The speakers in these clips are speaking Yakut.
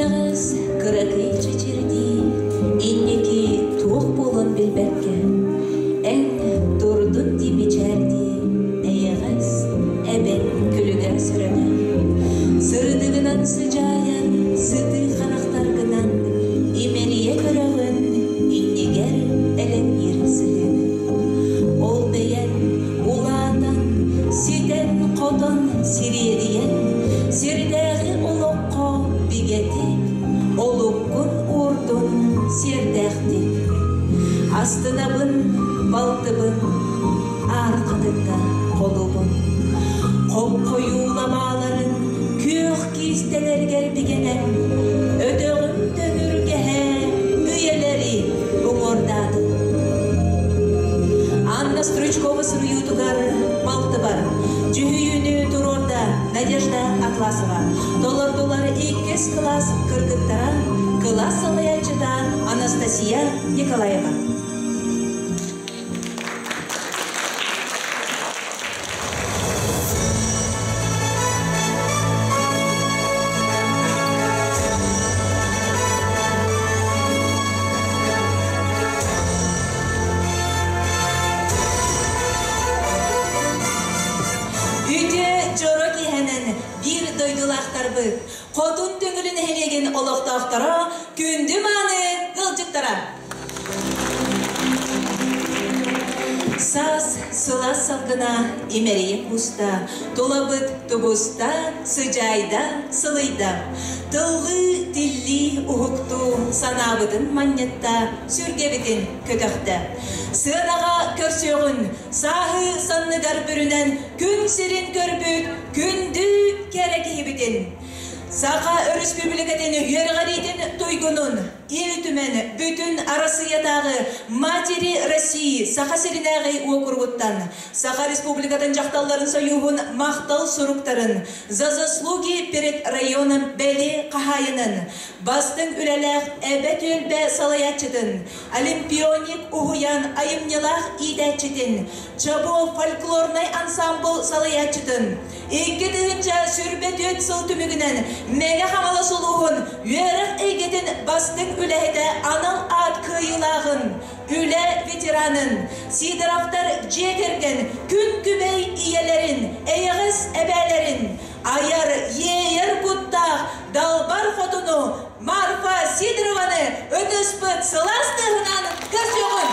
Кып-кымньаҕас, кыракый чэчирдии, инники туох буолуон билбэккэ, эн турдун дии мичээрдии, эйэҕэс эбэн күлүгэр сөрөнө. Сырдыгынан сыдьаайан, сытыы харахтаргынан имэрийэ көрөҕүн, иннигэр элэҥниир сыһыаны. Ол бэйэҥ улаатан, ситэн-хотон, сириэдийэн, сирдээҕи олоххо бигэтик, олуккун уурдун сиэрдээхтик. Астынабын, балтыбын, ааркатыҥҥа холубун. Хоп-хойуу лабааларын күөх киистэлэригэр бигэнэн, өтөҕүм төҥүргэһэ үйэлэри уҥуордаатым. Анна Стручкова суруйуутугар балтыбар дьүһүйүүнү туруорда Надежда Атласова. Толордулар иккис кылаас кыргыттара, кылаас салайааччыта Анастасия Николаева. Үтүө дьоро киэһэнэн биир дойдулаахтарбыт, Хотун Төҥүлү нэһилиэгин олохтоохторо, күндү мааны ыалдьыттара! Саас сылаас салгына имэрийэ кууста, тулабыт тубуста, сыдьаайда, сылыйда. Тыллыы, тиллии, уһуктуу, санаабытын манньытта, сүргэбитин көтөхтө. Сыанаҕа көрсүөҕүн, сааһы санныгар бүрүнэн күн сирин көрбүт күндү кэрэ киһибитин, Саха Өрөспүүбүлүкэтин үөрэҕириитин туйгунун, Ил Түмэн бүтүн Арассыыйатааҕы Матери России Саха сиринээҕи уокуругуттан Саха Республикатын дьахталларын сойууһун махтал суруктарын «За заслуги перед районом» бэлиэ хаһаайынын, бастыҥ үлэлээх Эбэ түөлбэ салайааччытын, Олимпионик уһуйаан айымньылаах иитээччитин, Чобуо фольклорнай ансаамбыл салайааччытын, 2024 сыл түмүгүнэн Мэҥэ Хаҥалас улууһун үөрэх эйгэтин бастыҥ үлэһитэ анал аат кыайыылааҕын, үлэ ветеранын, Сидоровтар дьиэ кэргэн күн күбэй ийэлэрин, эйэҕэс эбээлэрин, айар, иэйэр куттаах Далбар Хотуну Марфа Сидорованы ытыспыт сылаас тыаһынан көрсүөҕүҥ!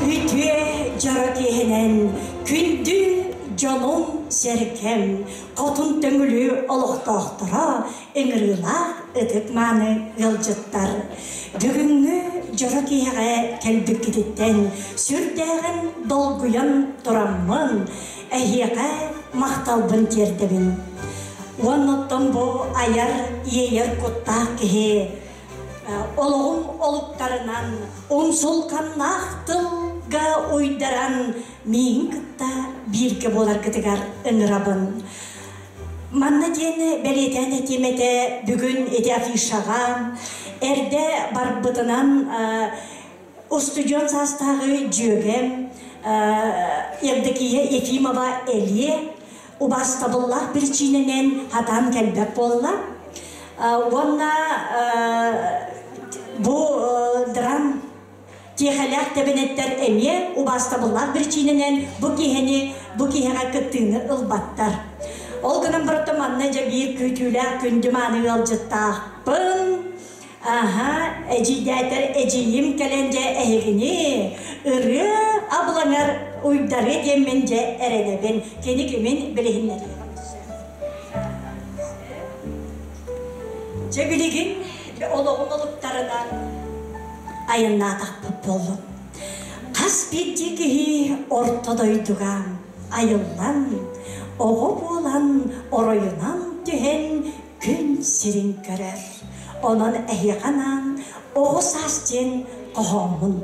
Үтүө дьоро киэһэнэн күндү дьонум-сэргэм, хотун Төҥүлү олохтоохторо ыҥырыылаах ытык-мааны ыалдьыттар, бүгүҥҥү дьоро киэһэҕэ кэлбиккититтэн сүрдээҕин долгуйан тураммын, эһиэхэ махталбын тиэрдэбин. Уонна оттон бу айар, иэйэр куттаах киһи олоҕум олуктарынан умсулҕаннаах тылга уйдаран миигин кытта бииргэ буоларгытыгар ыҥырабын. Манна диэн бэлиэтээн этиим этэ, бүгүн ити афишаҕа эрдэ барбытынан устудьуон саастааҕы дьүөгэм Евдокия Ефимова Элиэ убаастабыллаах биричиинэнэн хатаан кэлбэт буолла. Уонна бу драм Тиэхэлээх тэбэнэттэр эмиэ убаастабыллаах биричиинэнэн бу киһини бу киһиэхэ кыттыыны ылбаттар. Ол гынан баран манна дьэ биир күүтүүлээх күндү мааны ыалдьыттаахпын. Аһа, эдьиийдээтэр эдьиийим кэлэн дьэ эһигини ырыа абылаҥар уйдарыа диэммин дьэ эрэнэбин. Кини кимин билиһиннэриэҕим. Дьэ билигин олоҕум олуктарынан айаннаатахпыт буоллун. Хас биирдии киһи орто дойдуга айыллан, оҕо буолан оройунан түһэн күн сирин көрөр. Онон эһиэхэ анаан оҕо саас диэн хоһооммун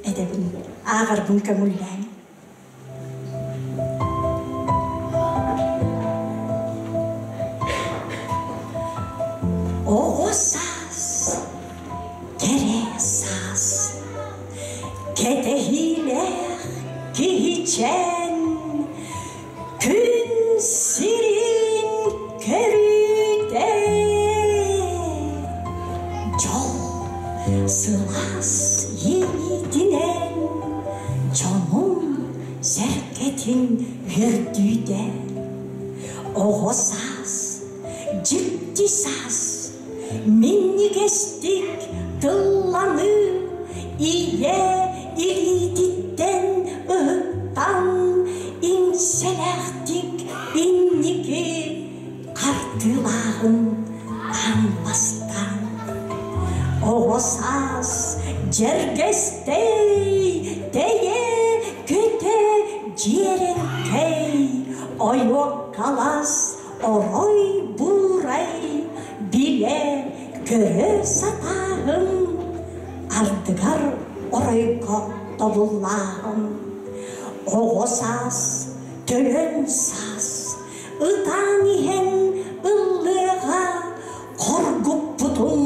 этэбин, ааҕарбын көҥүллээҥ. Оҕо саас, кэрэ саас, кэтэһиилээх. киһичээн күн сирин көрүүтэ дьол сылаас иэйиитинэн дьонун сэргэтин үөрдүүтэ оҕо саас дьикти саас минньигэстик тылланыы ийэ илиититтэн ыһыктан иҥсэлээхтик инники хардыылааҕын аан бастаан оҕо саас дьэргэстэй тэйэ көтө дьиэрэҥкэй ойуоккалас орой буурай билэ көрө сатааһын ардыгар оройго тобуллааһын оҕо саас төлөн саас ытаан иһэн ыллыаҕа хоргуппутун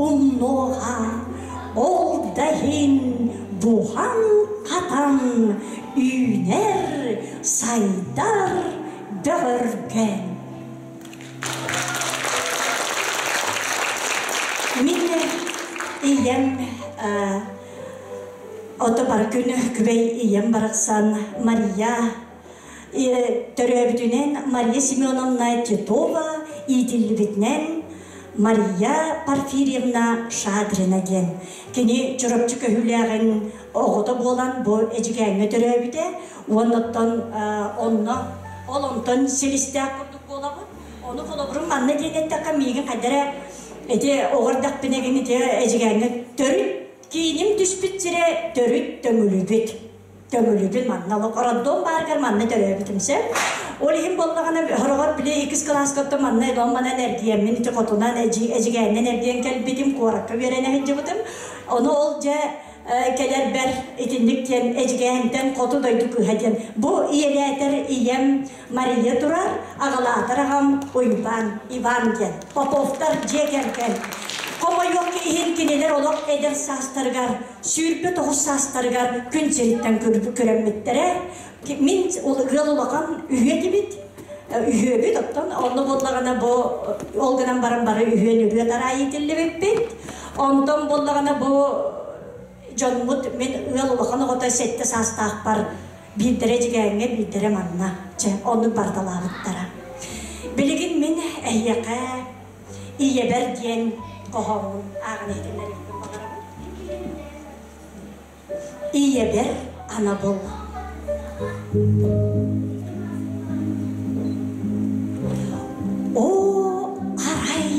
умнуоҕа ол да иһин буһан-хатан үүнэр сайдар бөҕөргөөн Мин ийэм ото бар күн күбэй ийэм барахсан Мария төрөөбүтүнэн Мария Семеновна Титова иитиллибитинэн Мария Порфирьевна Шадрина диэн. Кини Чурапчы көһүүлээҕин оҕото буолан бу Эдьигээҥҥэ төрөөбүтэ уонна онно ол онтон силистээх курдук буолабыт. Ону холобурум манна диэн эттэххэ миигин хайда эрэ ити оҕо эрдэхпинэ ити Эдьигээҥҥэ төрүт кииним түспүт сирэ төрүт төҥүлүбүт. Төҥүлүбүн манна олох роддом баарыгар манна төрөөбүтүм сөп. Ол иһин буоллаҕына хороҕор били иккис кылааска оттон манна дом манан эргийэммин ити хотунан эдьигээннэн эргийэн кэлбитим куоракка үөрэнэ сылдьыбытым. Ону ол дьэ кэлэрбэр итинник диэн Эдьигээнтэн хоту дойду кыыһа диэн бу ийэлээтэр ийэм Мария турар, аҕалаатар аҕам Уйбаан Иван диэн Поповтар дьиэ кэргэн. Хомойуох иһин кинилэр олох эдэр саастарыгар 29 саастарыгар күн сириттэн күрэммиттэрэ. Мин ыал улахан үһүө этибит. Үһүөбүт оттон онно буоллаҕына бу ол гынан баран бары үһүөн үһүө тараайы итиллибиппит. Онтон буоллаҕына бу дьоммут мин ыал улахан оҕото сэттэ саастаахпар биирдэрэ Эдьигээҥҥэ, биирдэрэ манна. Чэ, оннук бардалаабыттара. Билигин мин эһиэхэ ийэбэр диэн хоһооммун ааҕан иһитиннэриэхпин баҕарабын. Ийэбэр анабыл. Оо, арай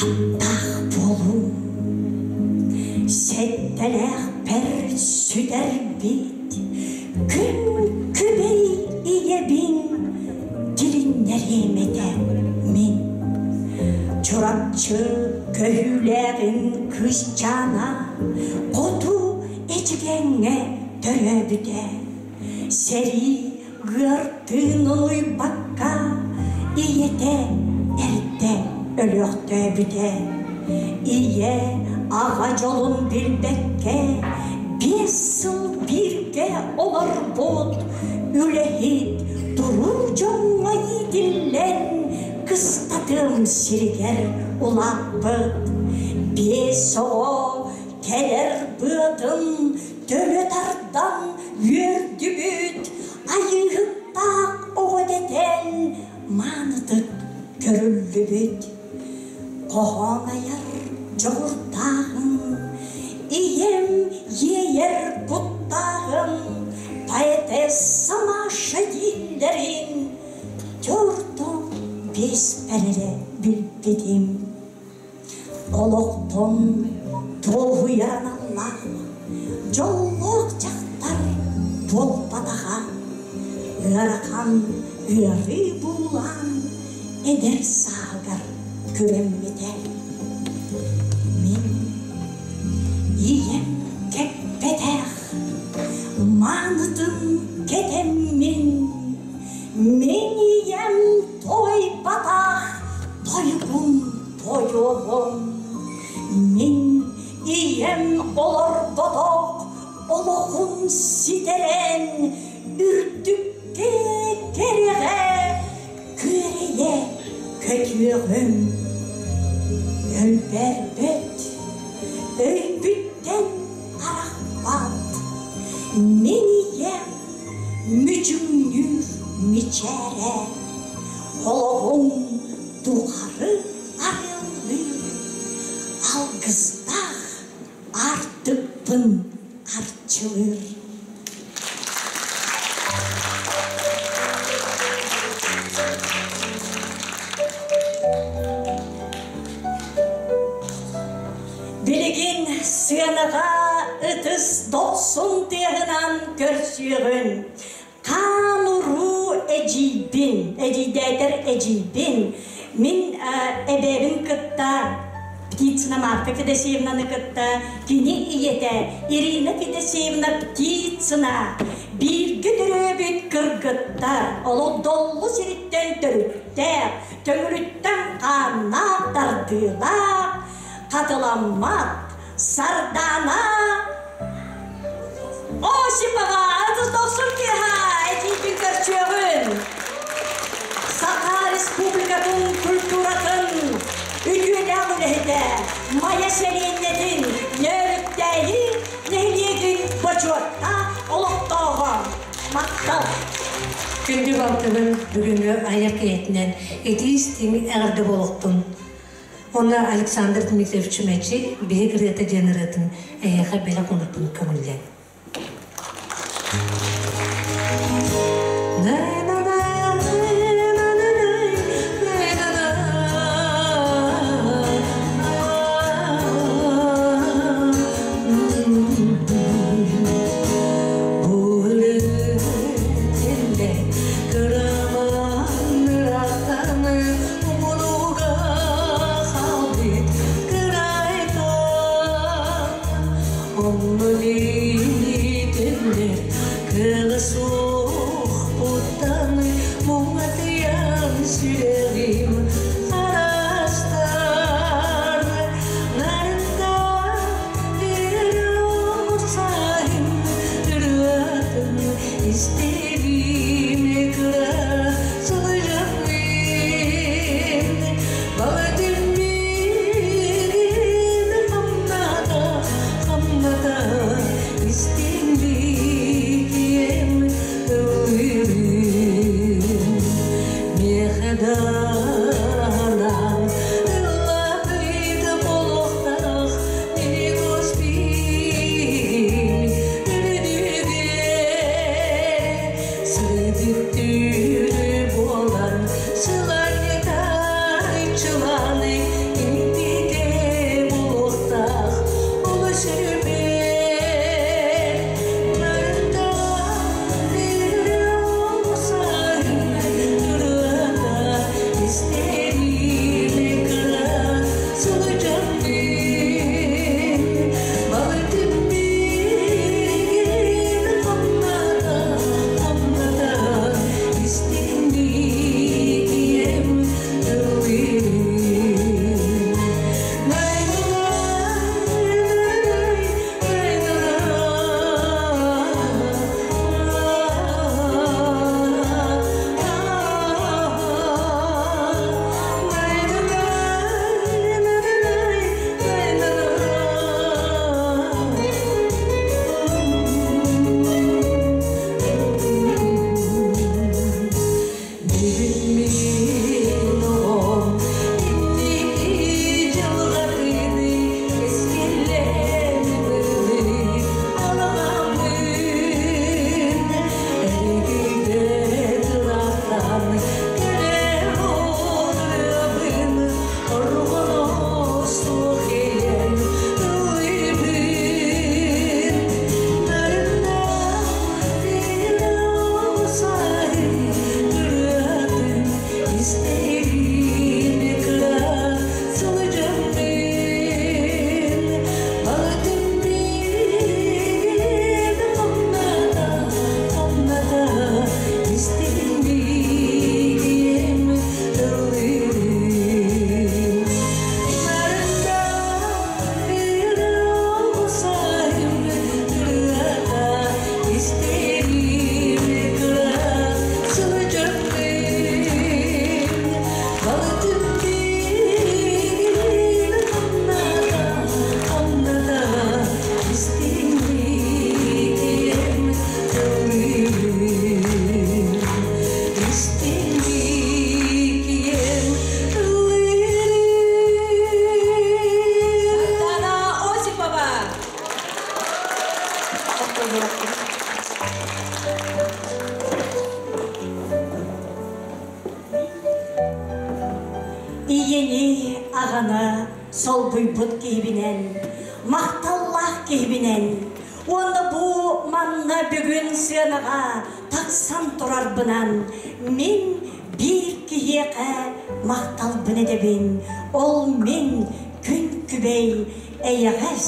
аптаах буолуҥ, сэттэлээхпэр сүтэрбит күн күбэй ийэбин тилиннэриэм этэ мин. Чурапчы көһүүлээҕин кыысчаана хоту Эдьигээҥҥэ төрөөбүтэ. Сэрии ыар тыынын уйбакка ийэтэ эрдэ өлүөхтөөбүтэ. Ийэ аҕа дьолун билбэккэ 5 сыл бииргэ олорбут үлэһит туруу дьоҥҥо иитиллэн кыстатыам сиригэр улааппыт. Биэс оҕо кэлэр быатын төлө тардан үөрдүбүт айыыһыттаах оҕо дэтэн маанытык көрүллүбүт. Хоһоон айар дьоҕурдааҕын, ийэм иэйэр куттааҕын, поэтесса Маша дииллэрин төрдүн биэспэр эрэ билбитим. Олохтон туоһуйар аналлаах дьоллоох дьахтар буолбатаҕа, ыарахан ыарыы буулаан эдэр сааһыгар күрэммитэ. Мин ийэм кэппэтэх маанытын кэтэммин, мин ийэм тойбатах тойугун тойуоҕум. Мин ийэм олорботох олоҕун. Олоҕум ситэрэн үрдүккэ кэрэҕэ күөрэйэ көтүөҕүм. Өлбөрбөт, өйбүттэн арахпат, мин ийэм мүчүҥнүүр мичээрэ, олоҕум тухары арыаллыыр алгыстаах аартыкпын арчылыыр. Билигин сыанаҕа ытыс дохсун тыаһынан көрсүөҕүн. Хаан уруу эдьиийбин, эдьиийдээтэр эдьиийбин, мин эбээбин кытта Птицына Марфа Федосеевнаны кытта кини ийэтэ Ирина Федосеевна Птицына бииргэ төрөөбүт кыргыттар олох сириттэн төрүттээх, төҥүрүттэн хааннаах тардыылаах, хатыламмат Сардаана Осипова ытыс тыаһа этиитин көрсүөҕүн. Саха Республикатын культуратын үтүөлээх үлэһитэ Майа сэлиэнньэтин Нөөрүктээйи нэһилиэгин бочуоттаах олохтооҕо. Махтал! Күндү балтыбын бүгүҥҥү айар киһитинэн итии-истиҥ эҕэрдэ буолуохтун. Онно Александр Дмитриевич Чүмэчи биһик ырыата диэн ырыатын эһиэхэ бэлэх уунарбын көҥүллээн. Истэрим кыра сылдьаммын, балтым биирин хамната, хамната истиҥник ийэм ыллыыр. Истиҥник ийэм ыллыыр. Сардана Осипова. Ийэни, аҕаны солбуйбут киһибинэн, махталлаах киһибинэн уонна бу манна бүгүн сыанаҕа тахсан турарбынан мин биир киһиэхэ махталбын этэбин. Ол мин күн күбэй эйэҕэс,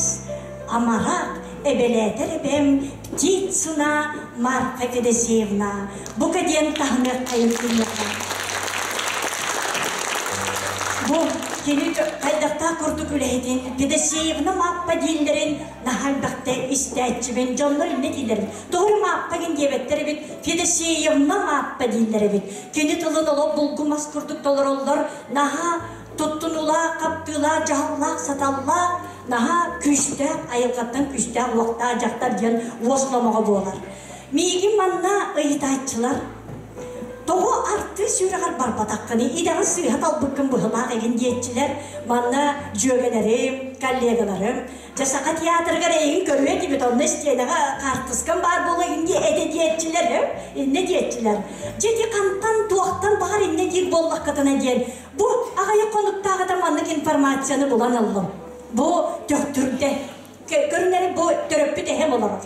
амарах эбэлээтэр эбэм Птицына Марфа Федосеевна. Бука диэн таһыныаххайын киниэхэ. Бу кини хайдахтаах курдук үлэһитин Федосеевна Мааппа дииллэрин наһаа элбэхтэ истээччибин, дьоннор иннэ дииллэр. Тоҕо Мааппа гин диэбэттэр эбит, Федосеевна Мааппа дииллэр эбит. Кини тылын олох булгумас курдук толороллор, наһаа туттунуулаах, хаптыылаах, дьаһаллаах, саталлаах, наһаа күүстээх, айылҕаттан күүстээх уохтаах дьахтар диэн уос номоҕо буолар. Миигин манна ыйытааччылар тоҕо артыыс үөрэҕэр барбатаххыный, идэҕин сыыһа талбыккын быһылаах игин диэччилэр манна дьүөгэлэрим, коллегаларым дьэ Саха театрыгар эйигин көрүө этибит, онно истиэнэҕэ хаартыскам баар буола игин диэ этэ диэччилэр, иннэ диэччилэр. Дьэ ити хантан, туохтан баҕар иннэ диир буоллаххытына диэн бу аҕыйах хонуктааҕыта маннык информацияны булан ыллым. Бу Төхтүрдэ көрүнэри бу төрөппүт эһэм олорор.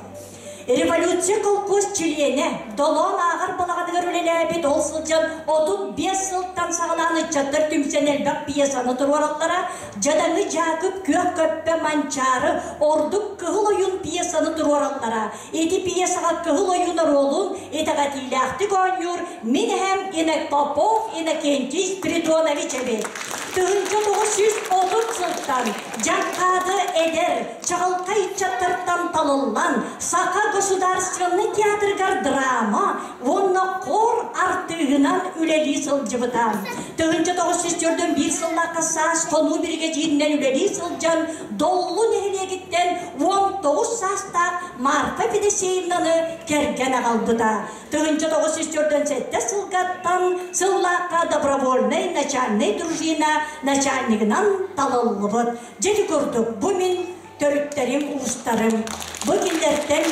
Революция колхоз чилиэнэ, Долоон ааҕар балаҕаныгар үлэлээбит, ол сылдьан 35 сылтан саҕалаан ыччаттар түмсэн элбэх пьесаны туруораллара. Дьадаҥы Дьаакып Күөх Көппө Манчаары ордук Кыһыл Ойуун пьесаны туруораллара. Ити пьесаҕа Кыһыл Ойуун оруолун итэҕэтиилээхтик оонньуур мин эһэм Инок Попов Иннокентий Спиридонович эбит. 1930 сылтан Дьаҥхаады эдэр, чаҕылхай ыччаттартан талыллан, Саха государственнай театрыгар драма уонна хор артыыһынан үлэлии сылдьыбыта. 1941 сыллаахха саас хонуу биригэдьииринэн үлэлии сылдьан, Доллу нэһилиэгиттэн 19 саастаах Марфа Федосеевнаны кэргэн аҕалбыта. 1947 сылгаттан сыллаахха добровольнай начальнай дружина начальнигынан талыллыбыт. Дьэ ити курдук бу мин төрүттэрим, уустарым. Бу кинилэртэн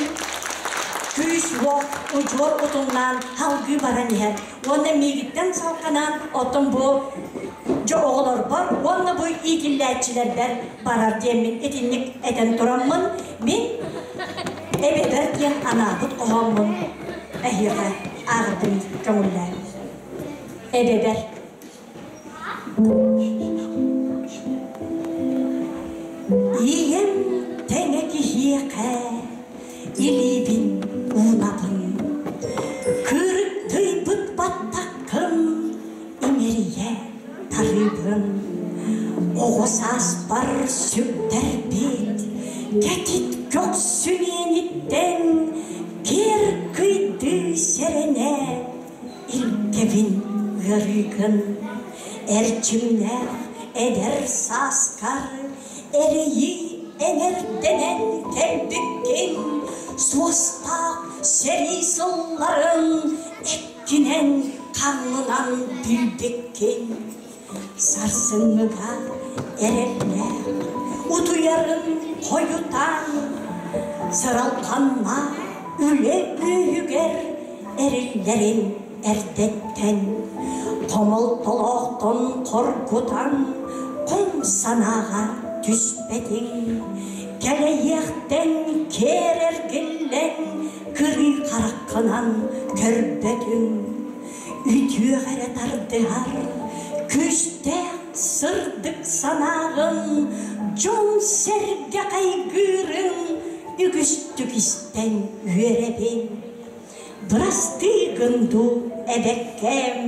күүс-уох, удьуор утумнаан салгыы баран иһэр. Уонна миигиттэн салҕанан оттон бу дьэ оҕолорбор уонна бу иитиллээччилэрбэр барар диэммин итинник этэн тураммын, мин эбэбэр диэн анаабыт хоһооммун эһиэхэ ааҕарбын көҥүллээн. Эбэбэр. Ийэм тэҥэ киһиэхэ илиибин уунабын, кырыктыйбыт баттаххын имэрийэ тарыыбын. Оҕо сааспар сүктэрбит кэтит көхсүн иэниттэн киэр кыйдыы сэрэнэ илгэбин ыарыыгын. Эрчимнээх эдэр сааскар эрэйи эҥэрдэнэн кэлбиккин, суостаах сэрии сылларын эккинэн хаҥынан билбиккин. Сарсыҥҥыга эрэллээх утуйарын хойутаан, сыралҕаннаах үлэ бүүһүгэр эриллэрин эрдэттэн, хомолтолоохтон хоргутан, хом санааҕа түспэтиҥ, кэлэйиэхтэн киэр эргиллэн, кырыы хараххынан көрбөтүҥ. Үтүөҕэ эрэ тардыһар күүстээх сырдык санааҕын дьон-сэргэ хайгыырын үгүстүк истэн үөрэбин. Бырастыы гын дуу, эбэккэм,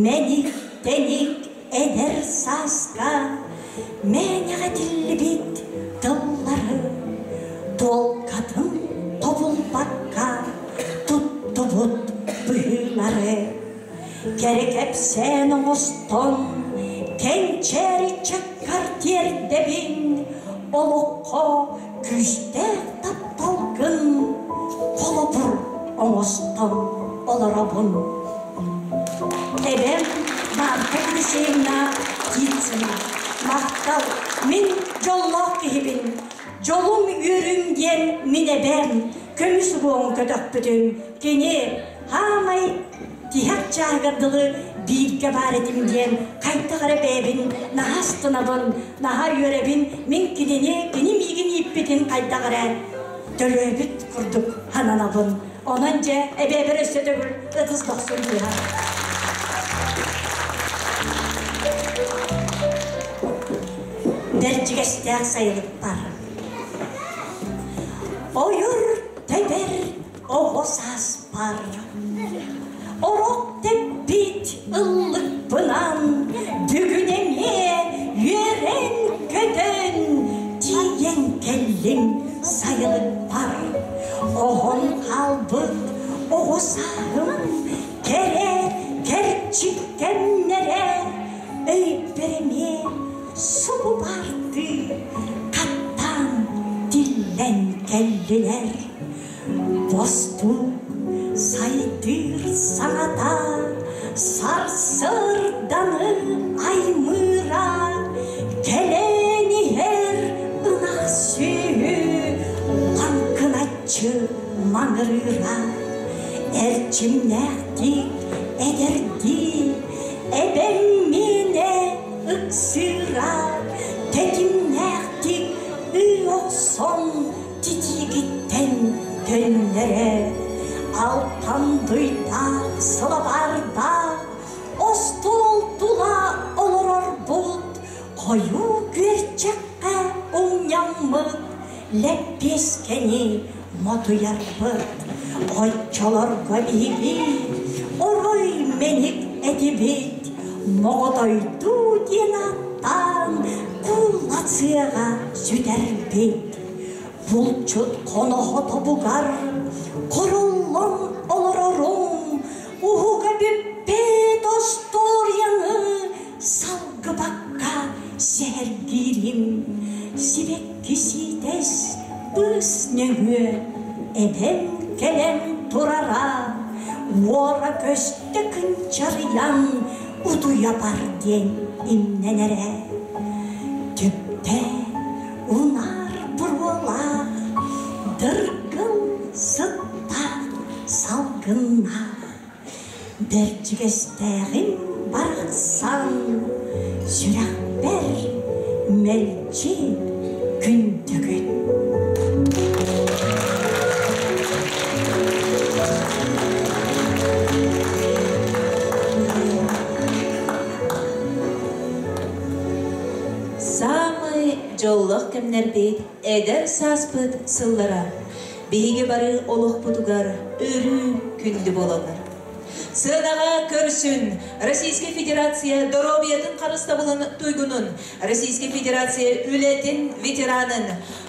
мэник-тэник эдэр сааска мээнэҕэ этиллибит тыллары туолкатын тобулбакка. кытары кэрэ кэпсээн оҥостон кэнчээри чаккар тиэрдэбин олоххо күүстээх тапталгын холобур оҥостон олоробун. Эбэм Марта Елисеевна Птицына махтал мин дьоллоох киһибин дьолум үөрүүм диэн мин эбэм көмүс уҥуоҕун көтөхпүтүм кини хаамай тиһэх чааһыгар дылы бииргэ баар этим диэн хайдах эрэ бэйэбин наһаа астынабын, наһаа үөрэбин, мин кинини, кини миигин ииппитин хайдах эрэ төлөөбүт курдук сананабын. Онон дьэ эбээбэр өссө төгүл ытыс дохсун тыаһа. Бэрдьигэстээх сайылыкпар. Ойор тэбэр оҕо сааспар Орох тэппит ыллыкпынан бүгүн эмиэ үөрэн-көтөн тиийэн кэллим сайылыкпар. Оһон хаалбыт оҕо сааһым кэрэ кэрчик кэмнэрэ өйбөр эмиэ субу баардыы хаттаан тиллэн кэллилэр. Бостуук сайдыыр саҥата сарсыарданы аймыыра кэлэн иһэр ынах сүөһү лаҥкыначчы маҥырыыра эрчимнээхтик эдэрдии эбэм миэнэ ыксыыра тэтимнээхтик ыы охсон титиигиттэн төннөрө алтан дуйдаах сылабаардаах остуол тула олорорбут хойуу күөрчэххэ умньаммыт лэппиэскэни мотуйарбыт оччолорго биһиги орой мэник этибит моҕотойдуу диэн ааттаан куулла сыаҕа сүтэрбит Булчут хоноһо тобугар хороллон олорорум уһуга бүппэт остуоруйаны салгыбакка сэһэргиирим сибэкки сиитэс быыс нөҥүө эбэм кэлэн турара уора көстө кынчарыйан утуйа бар диэн имнэнэрэ түптэ унаар буруолаах, дыргыл сыттаах салгыннаах, бэрдьигэстээҕим барахсан сүрэхпэр мэлдьи күндүгүн. Саамай дьоллоох кэмнэрбит эдэр сааспыт сыллара биһиги бары олохпутугар өрүү күндү буолаллар. Сыанаҕа көрсүн Российскай Федерация доруобуйатын харыстабылын туйгунун, Российскай Федерация үлэтин ветеранын,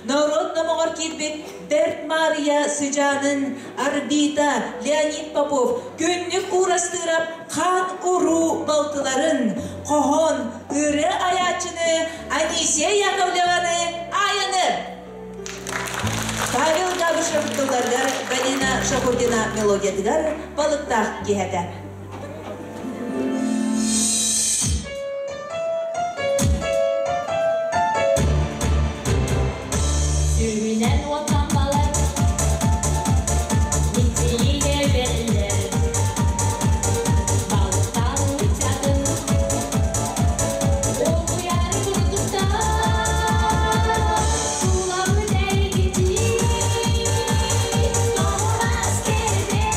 норуот номоҕор киирбит Бэрт Маарыйа сыдьаанын Арбита, Леонид Попов, Күннүк Уурастыырап хаан уруу балтыларын, хоһоон, ырыа айааччыны Анисия Яковлеваны Аяны! Павел Габышев тылларыгар Галина Шахурдина мелодиятыгар балыктаах киһэтэ. Сүүһүнэн уоттан балар Мичийигэ бэриллэр Балыктаах ыччатын Уолуйар курдуктар Тулабыт эргитии Тоҕурас кэрдэй.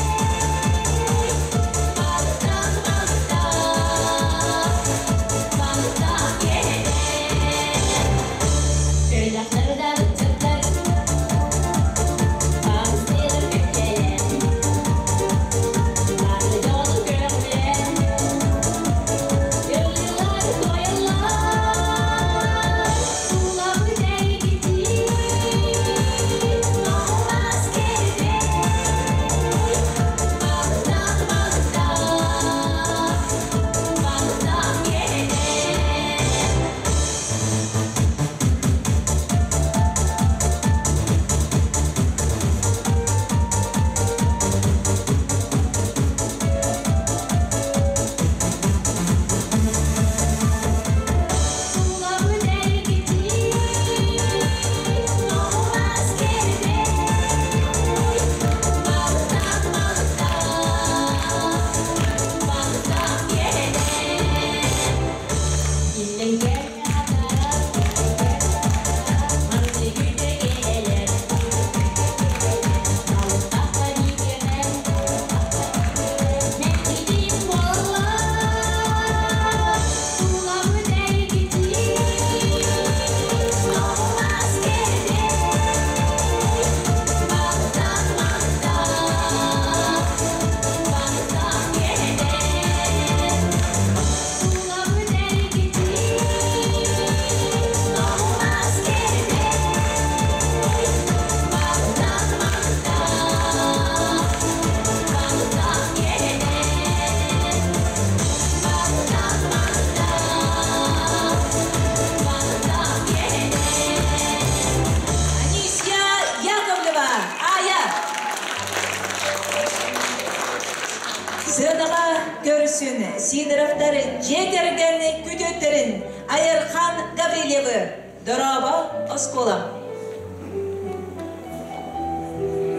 Сыанаҕа көрсүн Сидоровтар дьиэ кэргэн күтүөттэрин Айархан Гаврильевы Дорообо, оскуолам!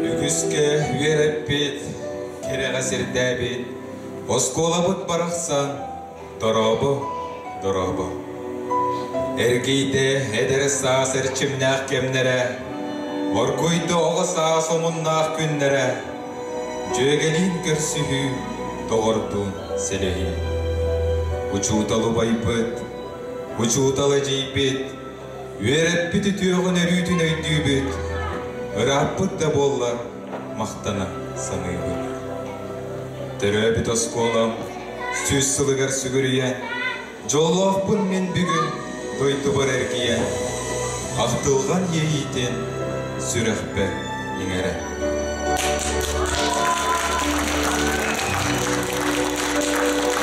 Үгүскэ үөрэппит, кэрэҕэ сирдээбит, оскуолабыт барахсан дорообо, дорообо. Эргийдэ эдэр саас эрчимнээх кэмнэрэ, оргуйда оҕо саас омуннаах күннэрэ, дьүөгэлиин көрсүһүү, доҕордуун сэлэһии. Учуутал убайбыт, учуутал эдьиийбит, үөрэппит үтүөҕүн өрүүтүн өйдүүбүт, ырааппыт да буоллар махтана саныыбыт. Төрөөбүт оскуолам сүүс сылыгар сүгүрүйэн, дьоллоохпун мин бүгүн дойдубар эргийэн, ахтылҕан иэйиитин сүрэхпэр иҥэрэн.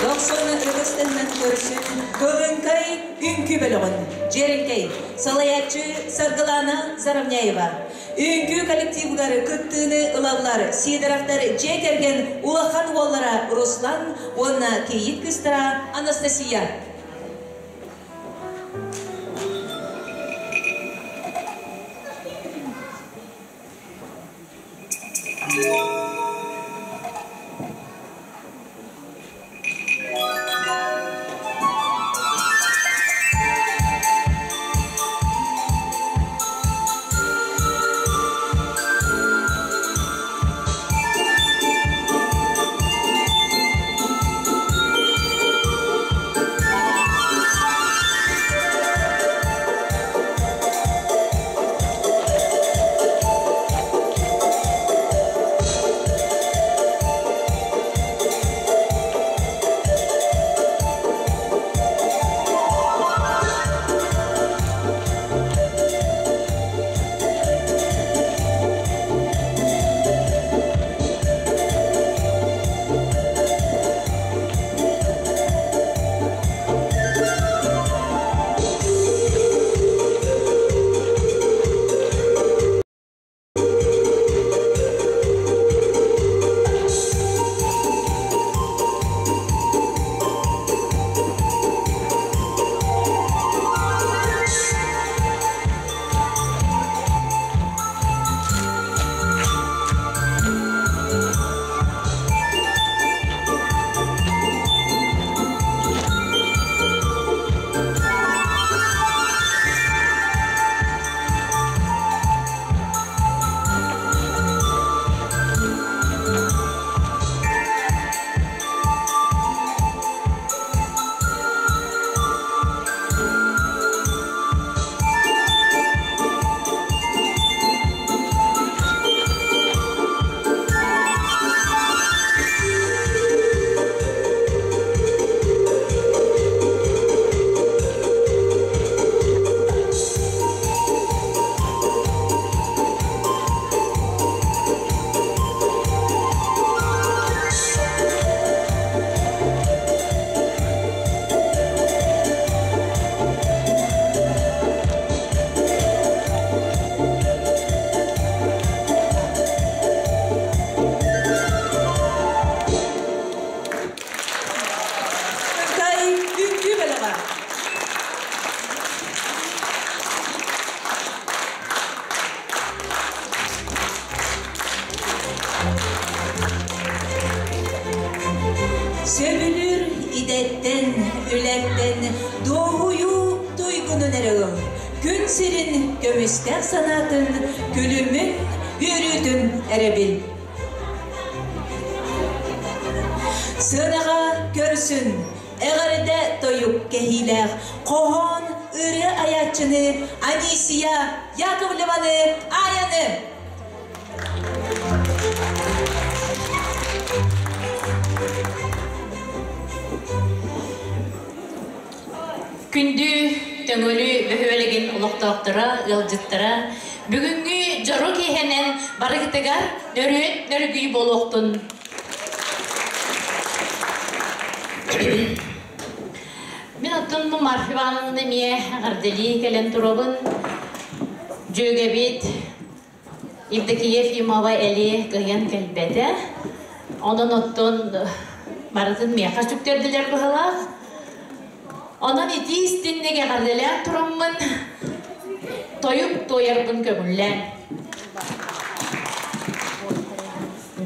Дохсун ытыстыһынан көрсүн Кылыҥкай үҥкүү бөлөҕүн Дьиэрэҥкэй салайааччы Саргылана Заровняева Үҥкүү коллективыгар кыттыыны ылаллар Сидоровтар дьиэ кэргэн улахан уоллара Руслан уонна кийиит кыыстара Анастасия. Кытай үҥкүү бөлөҕө. Сөбүлүүр идэттэн, үлэттэн дуоһуйуу туйгунун эрэ ыл. Күн сирин көмүстээх санаатын, күлүмүн, үөрүүтүн эрэ бил. Сыанаҕа көрсүн, эҕэрдэ тойук кэһиилээх хоһоон ырыа айааччыны Анисия Яковлеваны Аайаны! Күндү Төҥүлү бөһүөлэгин олохтоохторо, ыалдьыттара, бүгүҥҥү дьоро киэһэнэн барыгытыгар нөрүөн нөргүй буолуохтун. Мин оттон бу Марфа Ивановна эмиэ эҕэрдэлии кэлэн турабын. Дьүөгэбит Евдокия Ефимова Эли кыайан кэлбэтэ. Онон оттон Барытын миэхэ сүктэрдилэр быһылаах. Онон итии истинник эҕэрдэлээн тураммын, тойук туойарбын көҥүллээн.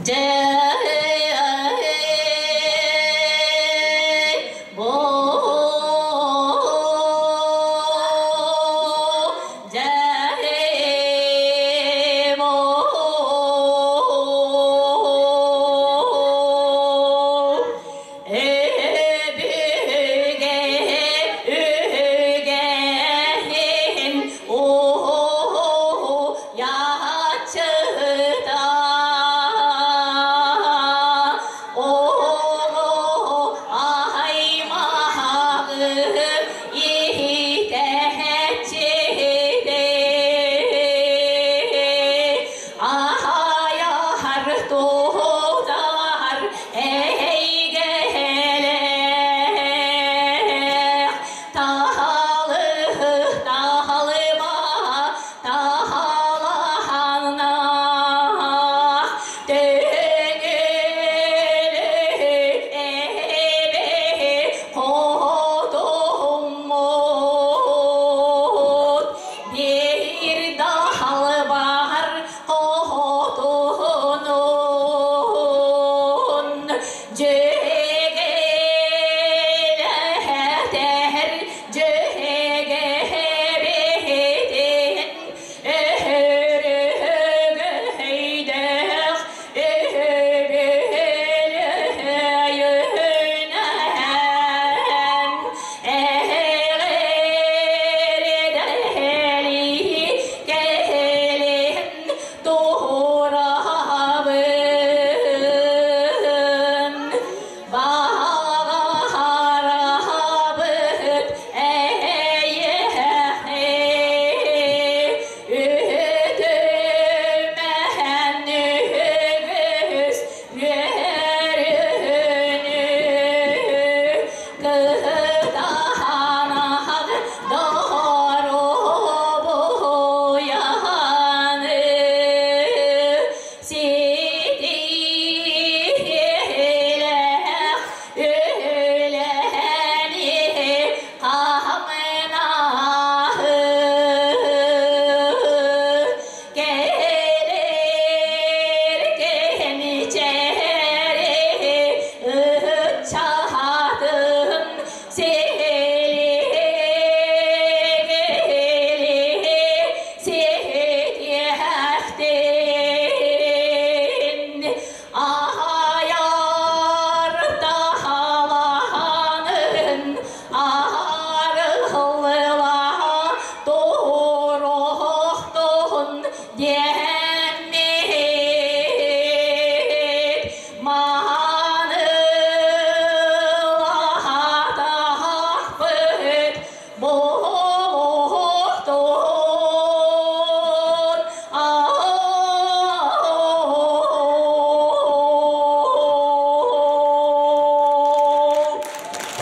Дьэ,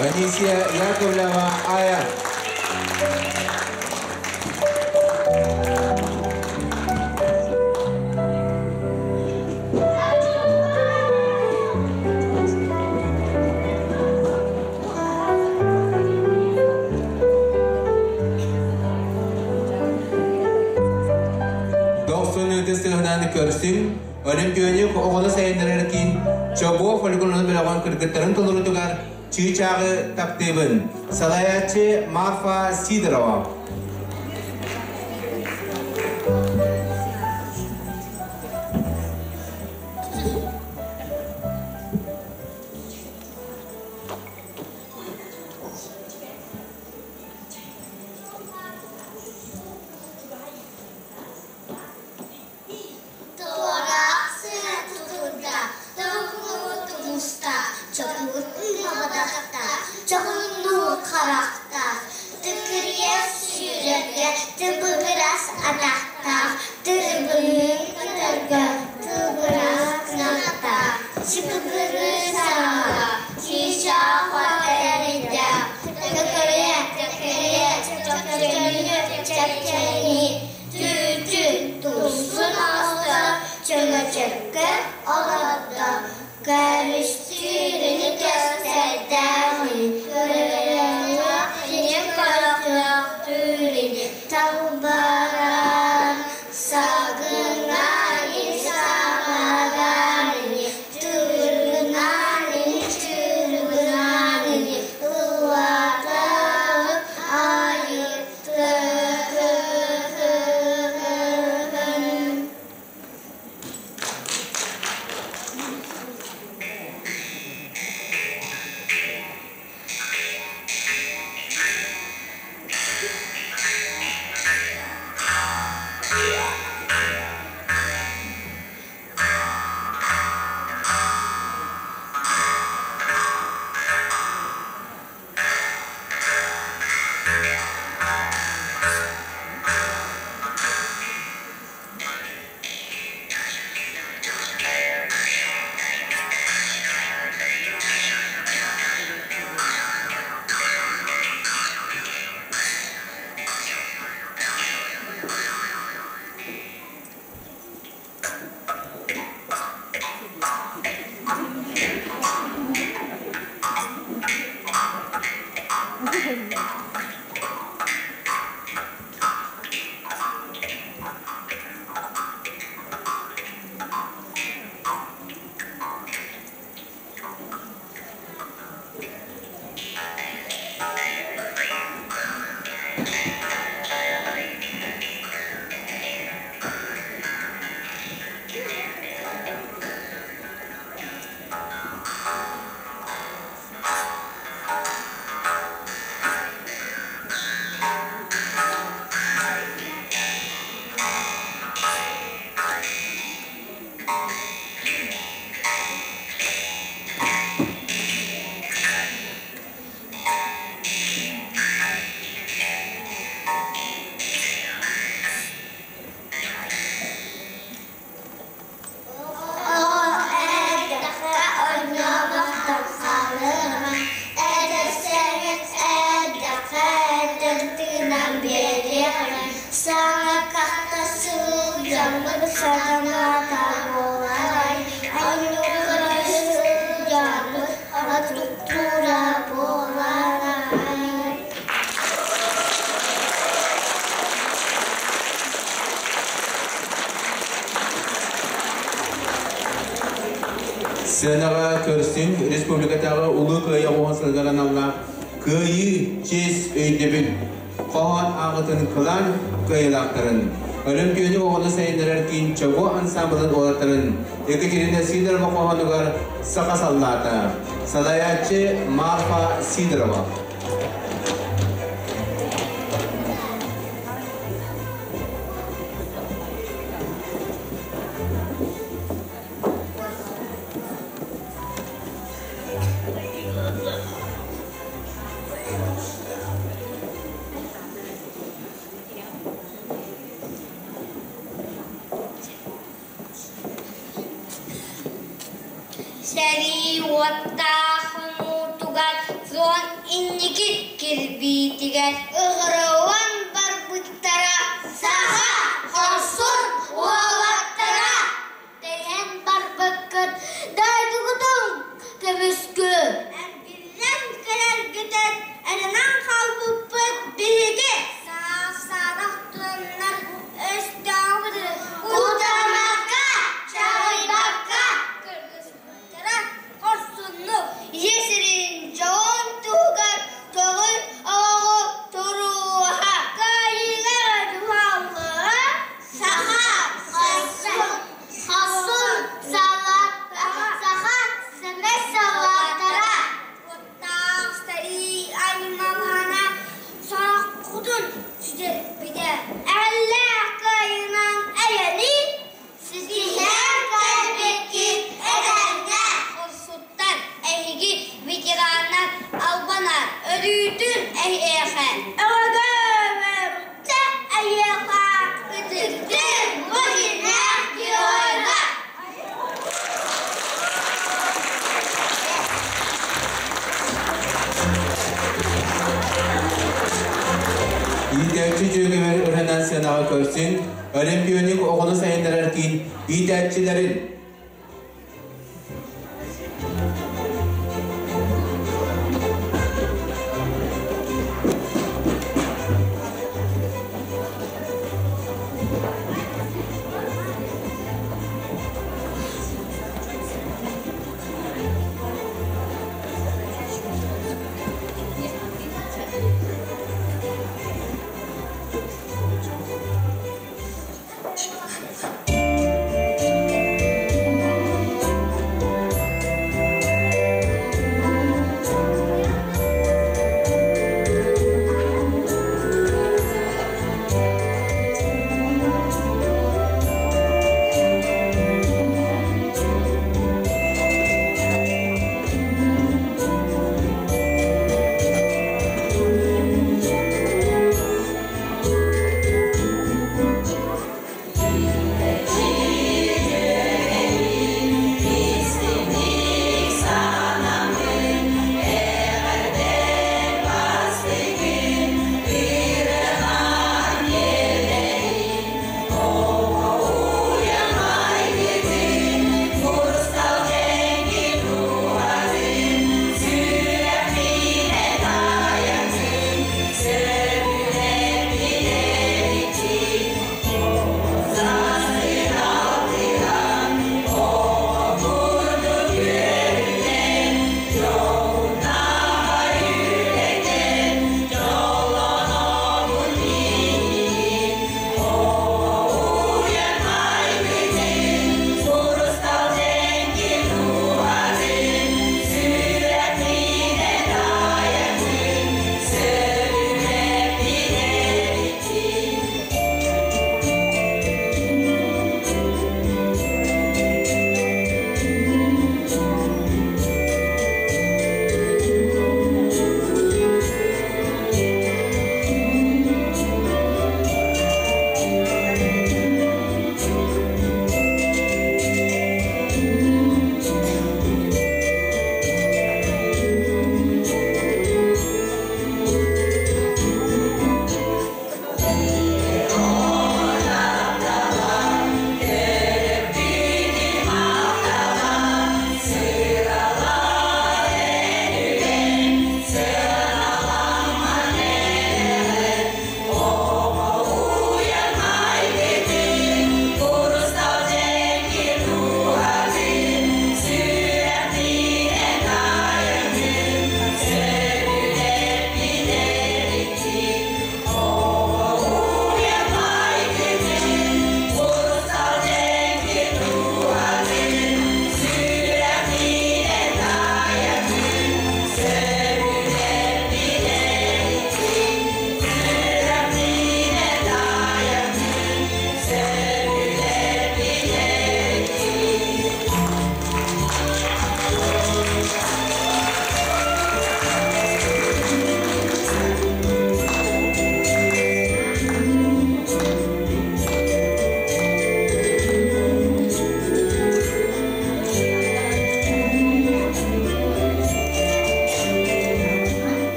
Анисия Яковлева Ая. Дохсун ытыс тыаһынан көрсүҥ, Олимпионик оҕону сайыннарар киин Чобуо фольклорун бөлөҕүн кыргыттарын толорутугар Чыычааҕы таптыыбын. Салайааччы Марфа Сидорова. Туораах сыа тутурда, тоҥуу тумуста, чокуур ыҥабатахта, чоҕуннуур харахтаах, тыкырыйа сүүрэргэ тыбыгырас атахтаах, тырыбыныын көтөргө тылбырас кынаттаах, чыпыгырыы саҥалаах, чыычаах эрийдээх, төкөрүйэ, төкөрүйэ, чөкчөҥнүү, чэпчэҥнии, Түүтүн тусун оҥосто, чөҥөчөккө олордо, көрүстүүрүн сатаната буоларай, анньугурай сылдьарбыт туттуура буоларай. Сыанаҕа көрсүн республикатааҕы Улуу Кыайыы оҕоһун сылыгар аналлаах Кыайыы, чиэс, өйдөбүл хоһоон ааҕытын кылаан кыайыылаахтарын, Өлөмпүөнү оҕону сайыннарар киин Чобуо ансаамбылын уолаттарын Екатерина Сидорова хоһоонугар саха саллаата, салайааччы Марфа Сидорова. Сэрии уоттаах хонуутугар фронт инники кирбиитигэр ыҕырыллан барбыттара саха хорсун уолаттара тэйэн барбыккыт дойдугутун көмүскүү эргиллэн кэлэргитин эрэнэн хаалбыппыт биһиги саас-саарах тураннар өстөөҕү кутамакка чаҕыйбакка кыргыспыттара хорсуннук ийэ сирин дьоһун туһугар көҕүл олоҕу туруулаһа кыайыыга дьулуһаллара саха хорсун хорсун саха сэмэй саллааттара уоттаах сэрии аймалҕана сороххутун сүтэрбитэ эрэллээх кыайыынан эйэни ситиһэн кэлбиккит этэҥҥэ хорсуттар эһиги ветераннар албанар өрүүтүн эһиэхэ өҕөгөөмөбүттэ эйиэхэ ытыктыыр бу дьиҥнээх геройга. Иитээччи дьүөгэбэр ырынан сыанаҕа көрсүн, Олимпионик оҕону сайыннарар киин иитээччилэрин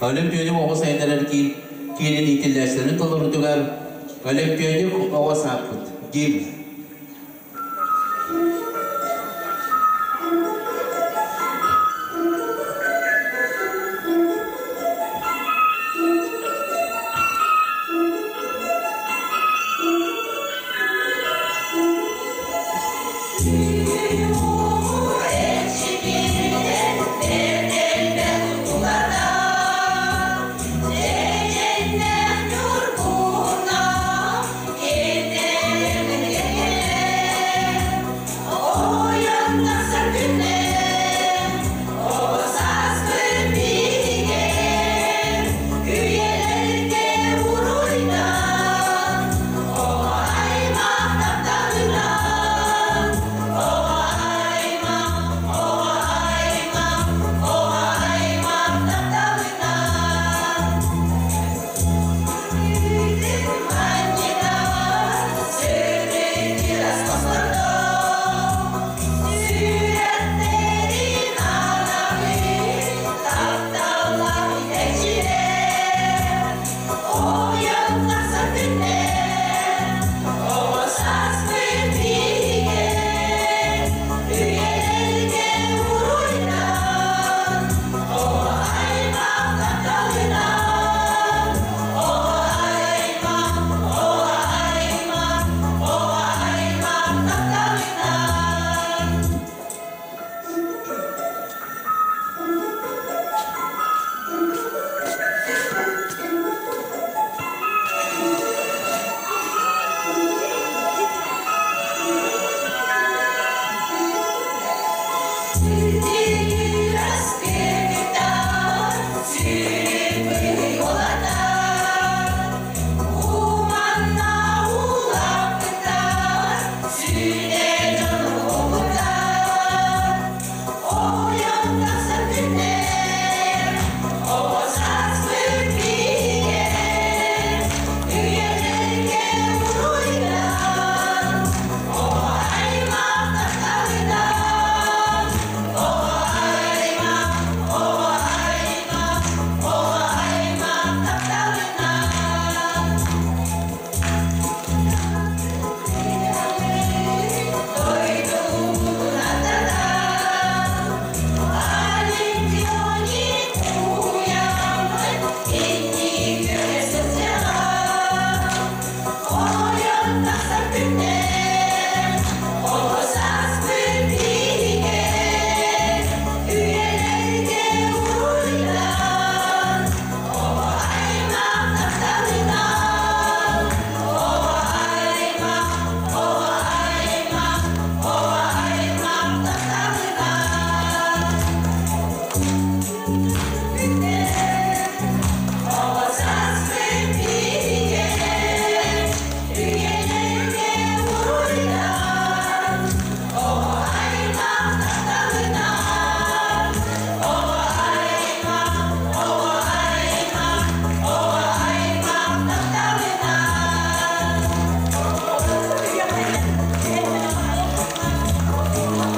Олимпионик оҕо сайыннарар киин киинин иитиллээччилэрин толорутугар Олимпионик оҕо сааппыт гимн.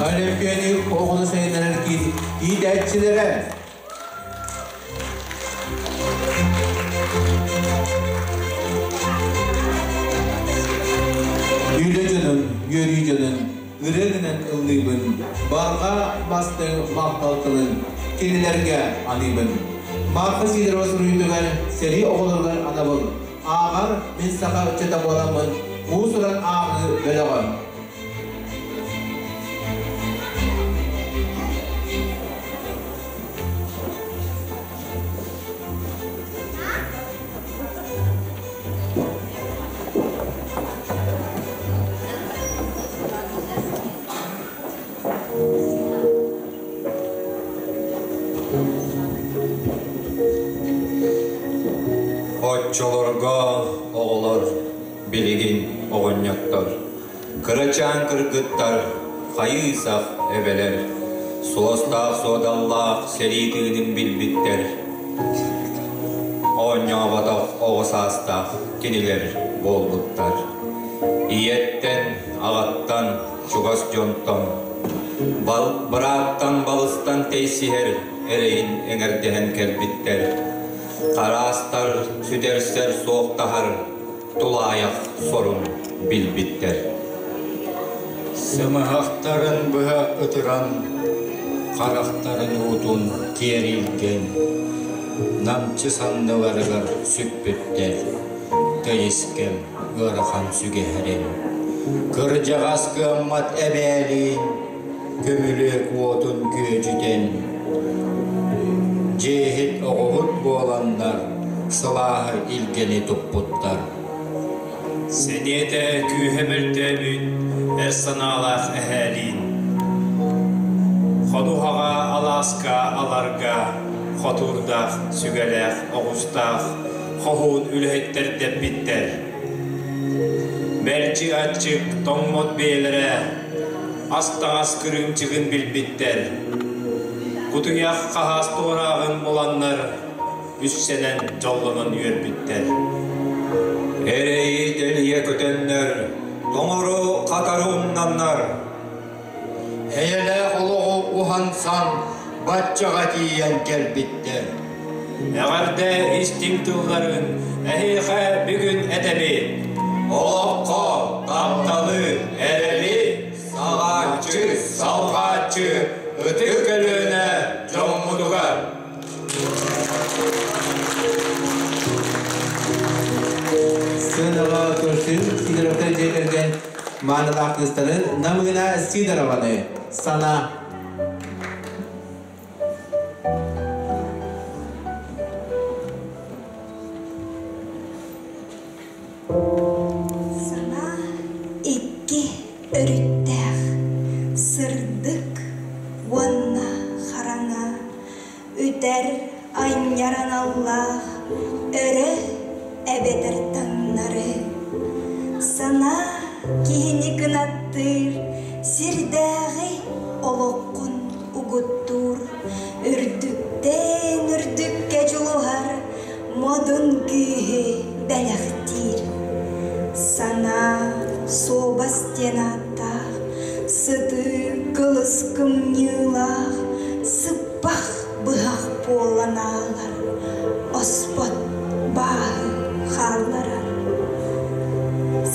Олимпианы оҕону сайыннарар киин иитээччилэрэ Үлэ дьонун, үөрүү дьонун ырыанынан ыллыыбын, барҕа бастыҥ махтал тылын кинилэргэ аныыбын. Марфа Сидорова суруйуутугар сэрии оҕолоругар анабыл ааҕар мин саха ыччата буоламмын уус-уран ааҕыы бөлөҕө. Оччолорго оҕолор билигин оҕонньоттор, кырачаан кыргыттар, хайыы-сах эбэлэр, суостаах-суодаллаах сэрии тыынын билбиттэр, оонньооботох оҕо саастаах кинилэр буолбуттар. Ийэттэн, аҕаттан, чугас дьонтон, бырааттан, балыстан тэйсиһэр эрэйин эҥэрдэһэн кэлбиттэр. Хараастар, сүтэрсэр суохтаһар тулаайах сорун билбиттэр. Сымыһахтарын быһа ытыран, харахтарын уутун киэр илгэн, намчы санныларыгар сүкпүттэр, тыйыскэм ыарахан сүгэһэрин, кырдьаҕас кыаммат эбээлиин көмүлүөк уотун күөдьүтэн, дьиэһит оҕоһут буоланнар сылааһы илгэни туппуттар. Сэниэтэ күүһэ мөлтөөбүт эр санаалаах эһээлиин. Ходуһаҕа, алааска, аларга хотуурдаах, сүгэлээх, оҕустаах хоһуун үлэһиттэр дэппиттэр. Мэлдьи аччык, тоҥмот бэйэлэрэ ас-таҥас кырыымчыгын билбиттэр. Кутуйах хаһаас туорааҕын буланнар үссэнэн дьоллонон үөрбүттэр. Эрэйи дэлийэ көтөннөр, тоҥору хатары умнаннар. Эйэлээх олоҕу уһансан баччаҕа тиийэн кэлбиттэр. Эҕэрдэ истиҥ тылларын эһиэхэ бүгүн этэбит. Олоххо тапталы, эрэли саҕааччы, салҕааччы ытык көлүөнэ дьоммутугар. Сыанаҕа көрсүн Сидоровтар дьиэ кэргэн маанылаах кыыстарын Намыына Сидорованы сана Санаа икки өрүттээх, сырдык уонна хараҥа, үтэр анньар аналлаах өрө эбэтэр таҥнары. Санаа киһини кынаттыыр, сирдээҕи олоххун угуттуур, үрдүктэн үрдүккэ дьулуһар модун күүһү бэлэхтиир. Санаа суобас диэн ааттаах, сытыы кылыс кымньыылаах, сыппах быһах буолан аалар, оспот бааһы хаалларар.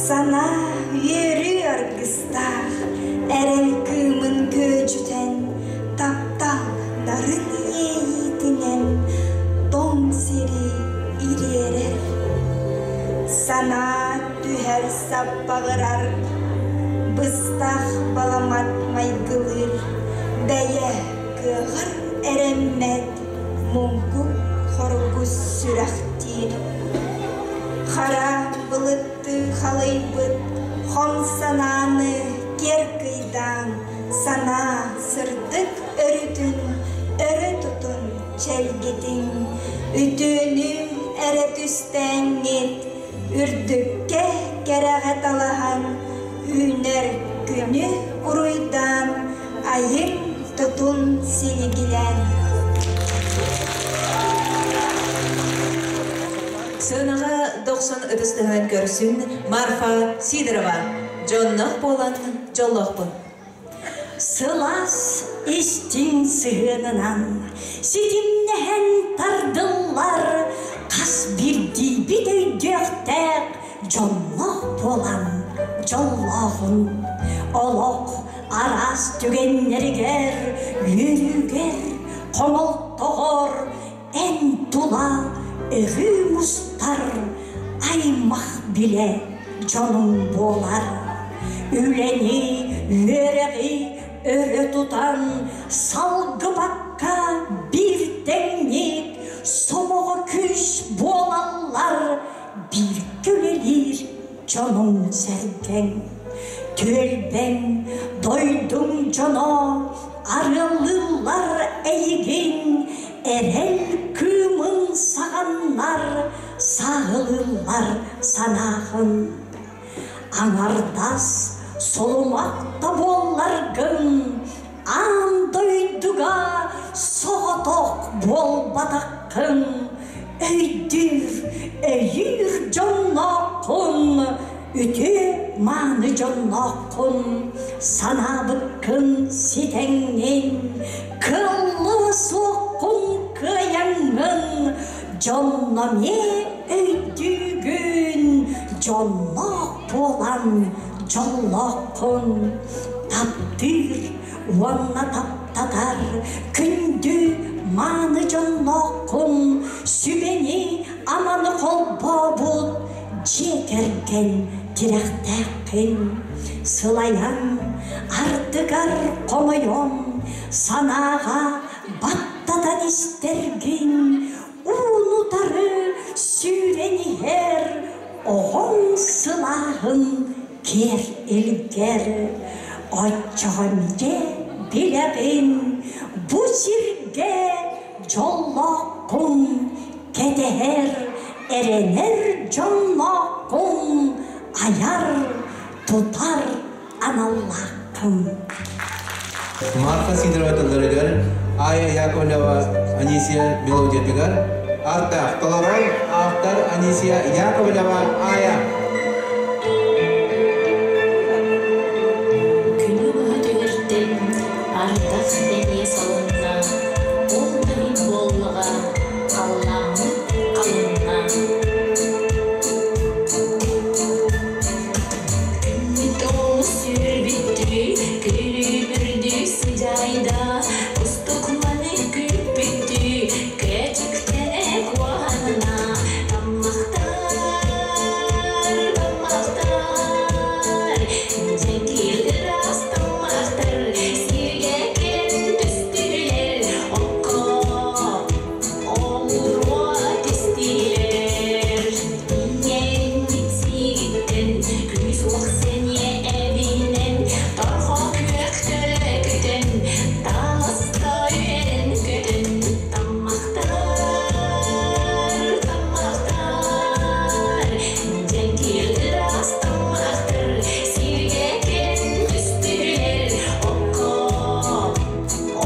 Санаа үөрүү аргыстаах, эрэл кыымын күөдьүтэн, таптал нарын иэйиитинэн тоҥ сири ириэрэр. Санаа түһэр саппаҕырар, быстах баламат майгылыыр, бэйэ кыаҕар эрэммэт муҥкук хоргус сүрэхтиир. Хара былыттыы халыйбыт хом санааны киэр кыйдаан, санаа сырдык өрүтүн өрө тутун чэлгитиҥ, үтүөнү эрэ түстээҥҥит, үрдүккэ кэрэҕэ талаһан, үүнэр күнү уруйдаан, айыҥ тутун силигилээн. Сыанаҕа дохсун ытыстыһан көрсүн Марфа Сидорова. Дьонноох буолан дьоллоохпун. Сылаас истиҥ сыһыанынан ситимнэһэн тардыллар хас биирдиибит өйдүөхтээх дьонноох буолан дьоллооҕун. Олох араас түгэннэригэр, үөрүүгэр, хомолтоҕор эн тула өрүү мустар аймах билэ дьонуҥ буолар. Үлэни, үөрэҕи өрө тутан салгыбакка биир тэҥник сомоҕо күүс буолаллар бииргэ үлэлиир дьонуҥ-сэргэҥ. Түөлбэҥ, дойдуҥ дьоно арыаллыыллар эйигин, эрэл кыымын саҕаннар, сааһылыыллар санааҕын. Аҥардас солумах да буолларгын, аан дойдуга соҕотох буолбатаххын, өйдүүр, өйүүр дьоннооххун, үтүө мааны дьоннооххун, санаабыккын ситэҥҥин, кыаллыа суоххун кыайаҥҥын, Дьонно эмиэ өйдүүгүн, дьонноох буолан дьоллооххун. Таптыыр уонна таптатар күндү мааны дьоннооххун, сүбэни аманы холбообут дьиэ кэргэн тирэхтээххин. Сылайан, ардыгар хомойон, санааҕа баттатан истэргин, уун-утары сүүрэн иһэр оҕоҥ сылааһын киэр илгэр. Оччоҕо эмиэ билэҕин, бу сиргэ дьоллооххун, кэтэһэр, эрэнэр дьоннооххун, айар, тутар аналлааххын. Марфа Сидорова тылларыгар, Ая Яковлева Анисия мелодиятыгар, Ардах толорон автор Анисия Яковлева Ая. Күнү быһа түһэртэн ардах эмиэ салынна, ол да иһин буоллаҕа, халлааммыт халынна. Күммүт олус үөрбүттүү, күлүмүрдүү сыдьаайда, кустук маны күүппүттүү, көөчүктэнэ куоһанна, таммахтар, таммахтар, дьэҥкир ыраас таммахтар, сиргэ кэлэн түстүлэр, окко оҕуруо түстүлэр. Иҥэриммит сиигиттэн күүс-уох сэниэ эбинэн, торҕо күөх төлө көтөн, таҕыста үөрэн көтөн, таммахтар, таммахтар, дьэҥкир ыраас таммахтар, сиргэ кэлэн түстүлэр, окко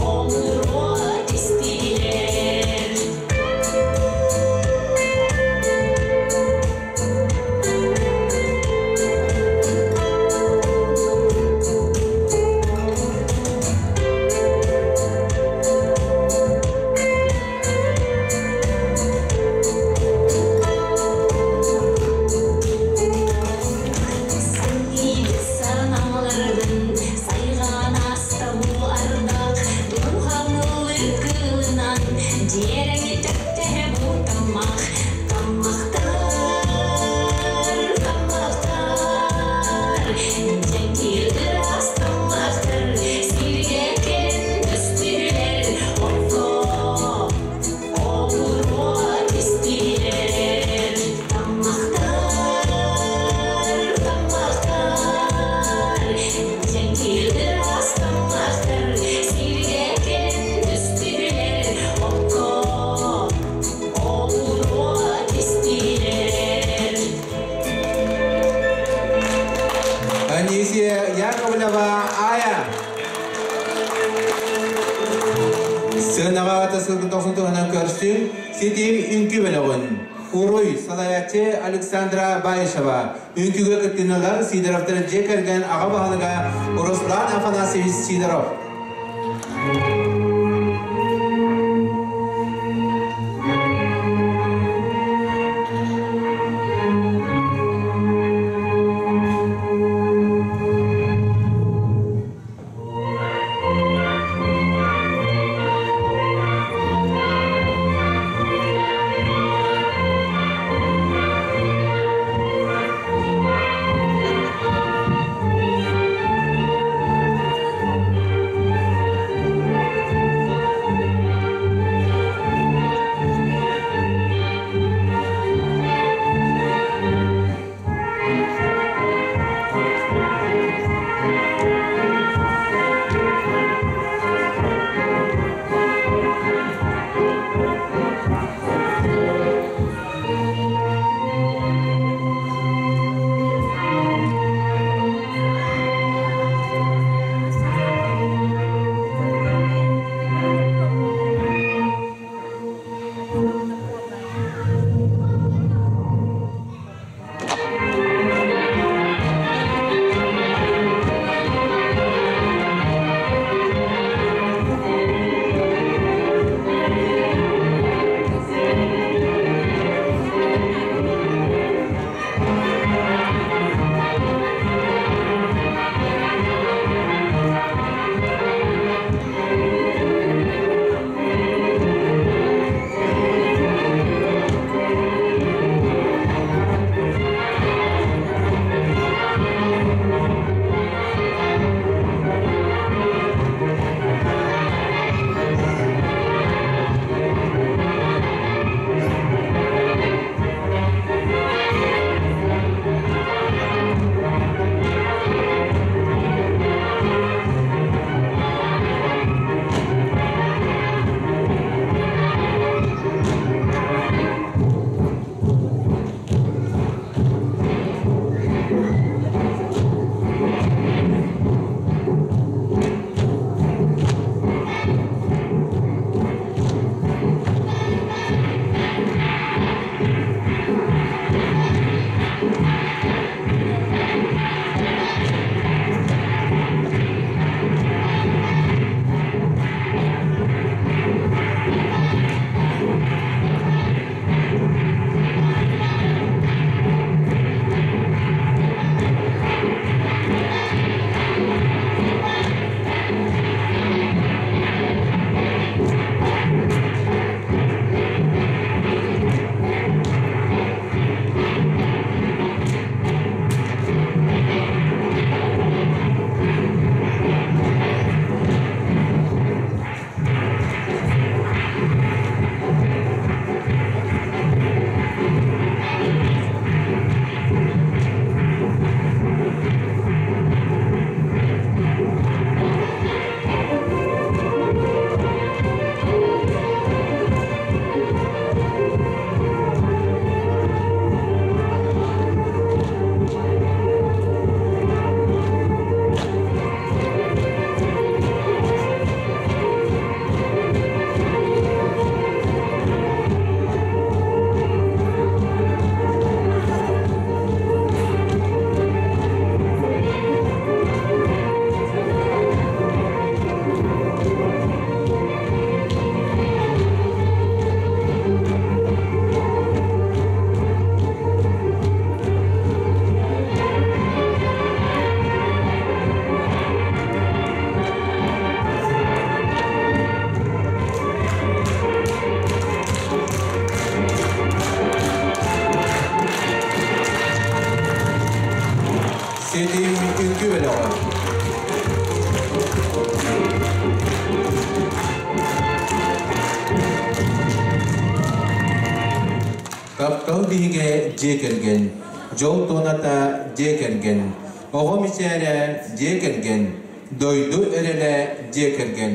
оҕуруо түстүлэр. Санньыйбыт санааларбын сайҕаан ааста бу ардах, дууһаҥ ыллыыр кыылынан дьиэрэҥи төптөһө бу таммах, таммахтар, таммахтар, дьэҥкир ыраас таммахтар, сиргэ кэлэн түстүлэр, окко оҕуруо түстүлэр. Таммахтар, таммахтар, дьэҥкир ыраас таммахтар, сиргэ кэлэн түстүлэр, окко оҕуруо түстүлэр. Анисия Яковлева Ая. Сыанаҕа тасылгын тохсун туһунан көрсүн, ситим үҥкүү бөлөҕүн. Уруй салайааччы Александра Баишева. Үҥкүүгэ кыттыналар Сидоровтар дьиэ кэргэн аҕа баһылыга Руслан Афанасьевич Сидоров. Таптал биһигэ дьиэ кэргэн, дьол туоната дьиэ кэргэн, оҕо мичээрэ дьиэ кэргэн, дойду эрэлэ дьиэ кэргэн.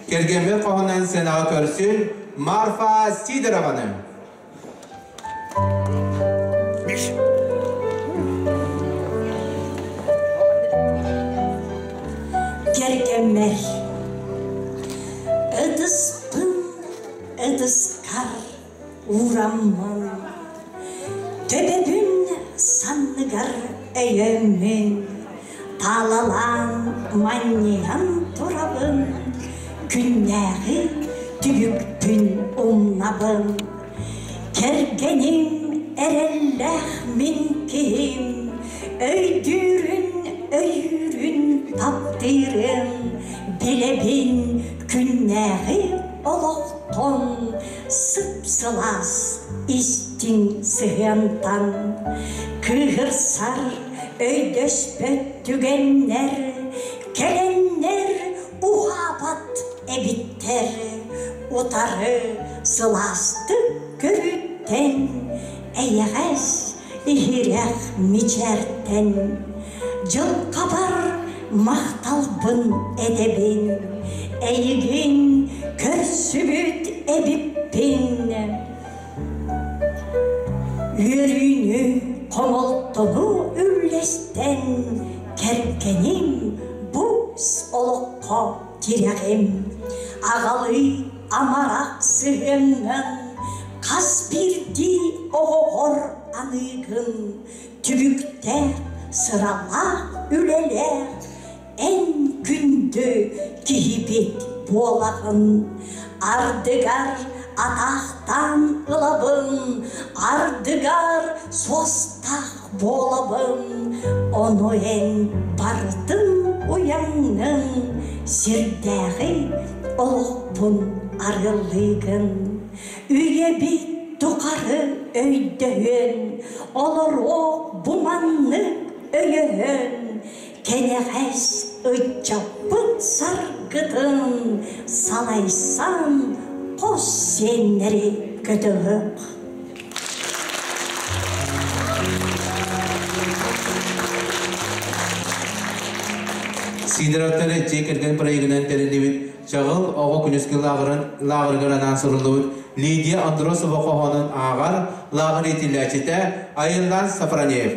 Кэргэммит хоһунан сценаҕа көрсүн Марфа Сидорованы. Кэргэммэр ытыспын ытыскар уураммын, төбөбүн санныгар өйөммүн, таалалаан манньыйан турабын, күннээҕи түбүкпүн умнабын. Кэргэним эрэллээх мин киһим, өйдүүрүн, өйүүрүн таптыырын билэбин күннээҕи олохтон сып-сылаас истиҥ сыһыантан кыыһырсар өйдөспөт түгэннэр кэлэннэр уһаабат эбиттэр утары сылаастык көрүүттэн эйэҕэс иһирэх мичээртэн дьылҕабар махталбын этэбин эйигин көрсүбүт эбиппин үөрүүнү хомолтону үллэстэн кэргэним бу олоххо тирэҕим аҕалыы амарах сыһыаҥҥын хас биирдии оҕоҕор аныыгын түбүктээх сыралаах үлэлээх эн күндү киһибит буолаҕын ардыгар атаахтаан ылабын ардыгар суостаах буолабын ону эн барытын уйаҥҥын сирдээҕи олохпун арыллыыгын үйэбит тухары өйдөһүөн олоруох бу маннык өйөһөн кэнэҕэс ыччаппыт саргытын салайсан хос сиэннэри көтөҕөх. Сидоровтар дьиэ кэргэн проегынан тэриллибит Чаҕыл оҕо күнүскү лааҕырын лааҕырыгар анаан суруллубут Лидия Андросова хоһоонун ааҕар лааҕыр иитиллээччитэ Айыллаан Сафронеев.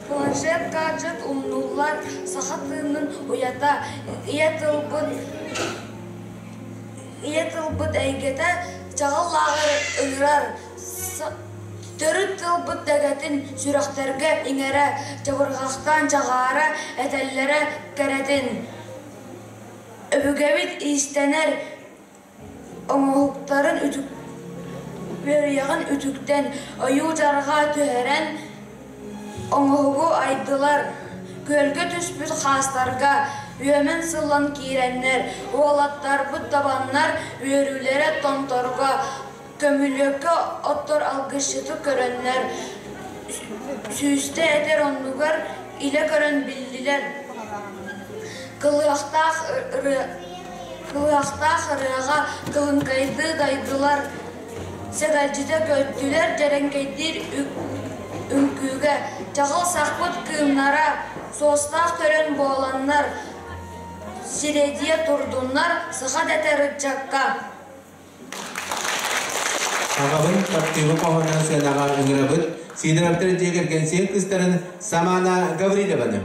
Планшет, гаджет умнуллар саха тыынын уйата, ийэ тылбыт ийэ тылбыт эйгэтэ чаҕыл лааҕыр ыҥырар, төрүт тылбыт дэгэтин сүрэхтэргэ иҥэрэ, чабырҕахтаан чаҕаара этэллэрэ кэрэтин. Өбүгэбит иистэнэр Оҥоһуктарын үөрүйэҕин үтүктэн, ойуу-дьарҕаа түһэрэн оҥоһугу айдылар, күөлгэ түспүт хаастарга үөмэн сыллан киирэннэр, уолаттарбыт табаннар үөрүүлэрэ томторго, көмүлүөккэ оттор алгысчыты көрөннөр, сүүстэ этэр оннугар илэ көрөн биллилэр. Кылыһахтаах ырыа Кылыһахтаах ырыаҕа кылыҥкайдыы дайдылар, сэгэлдьитэ көттүлэр дьэрэҥкэйдиир үҥкүүгэ, чаҕыл сахпыт кыымнара, суостаах көрөн буоланнар, сирэдийэ турдуннар саха дэтэр ыччакка. Аҕабын таптыыбын хоһоонун сыанаҕа ыҥырабыт Сидоровтар дьиэ кэргэн сиэн кыыстарын Самана Гаврилованы.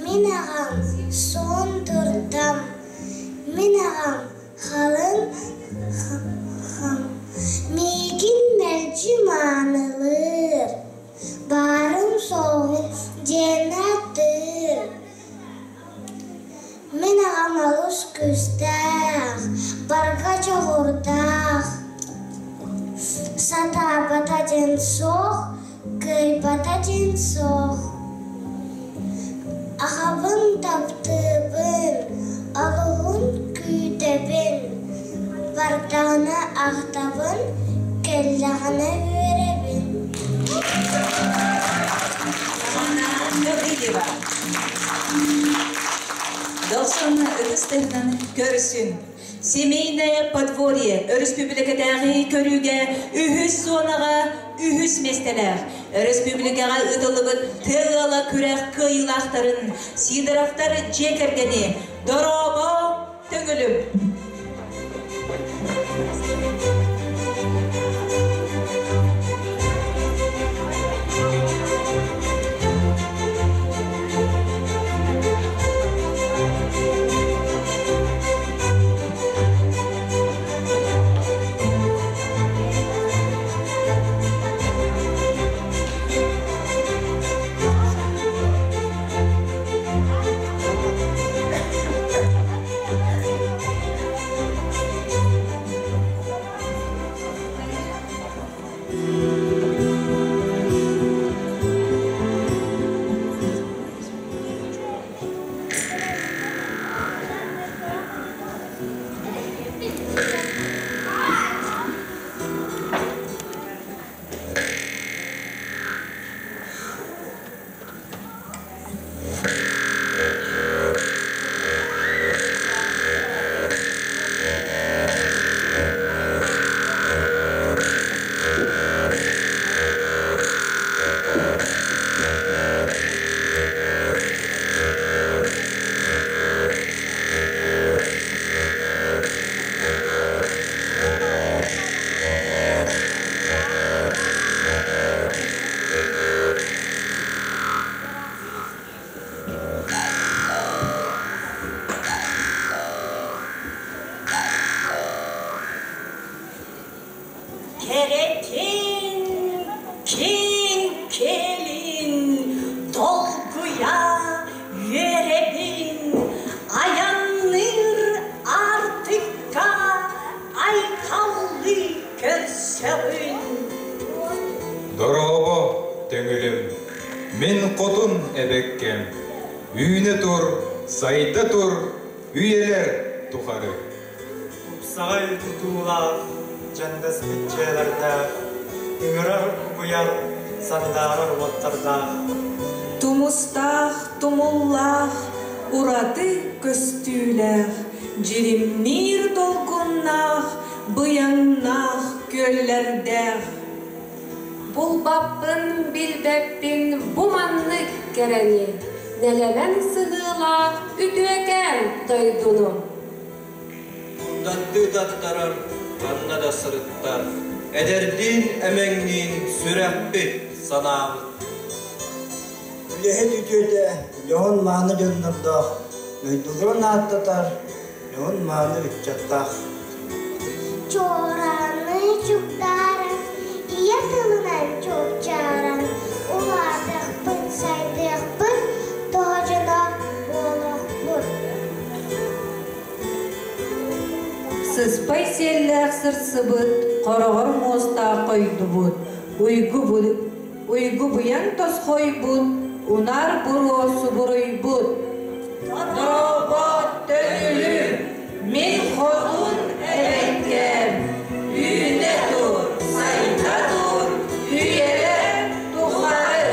Мин аҕам суон турдам, мин аҕам халыҥ миигин мэлдьи маанылыыр, баарым-суоҕум диэн ааттыыр. Мин аҕам олус күүстээх, барга дьоҕурдаах, сатаабата диэн суох, кыайбата диэн суох. Аҕабын таптыыбын, олуһун күүтэбин. Ахтабын, кэллэҕинэ үөрэбин. Анна Гаврильева. Дохсун ытыс тыһынан көрсүн. Семейное подворье өрөспүүбүлүкэтээҕи көрүүгэ үһүс зонаҕа үһүс миэстэлээх. Өрөспүүбүлүкэҕэ ыытыллыбыт тыа ыала күрэх кыайыылаахтарын Сидоровтар дьиэ кэргэни Дорообо Төҥүлүм! Кэрэтин, киҥ кэлин, долгуйа үөрэбин, айанныыр аартыкка айхаллыы көрсөҕүн. Дорообо, Төҥүлүм, мин хотун эбэккэм, үүнэ тур, сайда тур, үйэлэр тухары. Тупсаҕай тутуулаах, дьэндэспит дьиэлэрдээх, ыҥырар угуйар, сандаарар уоттардаах. Тумустаах, тумуллаах, ураты көстүүлээх, дьиримниир долгуннаах, быйаҥнаах күөллэрдээх. Булбаппын, билбэппин бу маннык кэрэни, нэлэмэн сыһыылаах үтүөкээн дойдуну. Кундаттыы таттарар, ханна да сырыттар, эдэрдиин эмэҥниин сүрэхпит, санаабыт. Үлэһит үтүөтэ дьоһун-мааны дьоннордоох, дойдуларын ааттатар дьоһун-мааны ыччаттаах. Чуорааны чугдааран, ийэ тылынан чуопчааран, улаатыахпын, сайдыахпын, тоҕо дьоно буолуохпун. Сыспай сиэллээх сырсыбыт, хороҕор муостаах хойдубут, уйгу быйаҥ тосхойбут, унаар буруо субуруйбут. Дорообо Төҥүлү, мин хотун эбэккэм, үүнэ тур, сайда тур, үйэлэр тухары.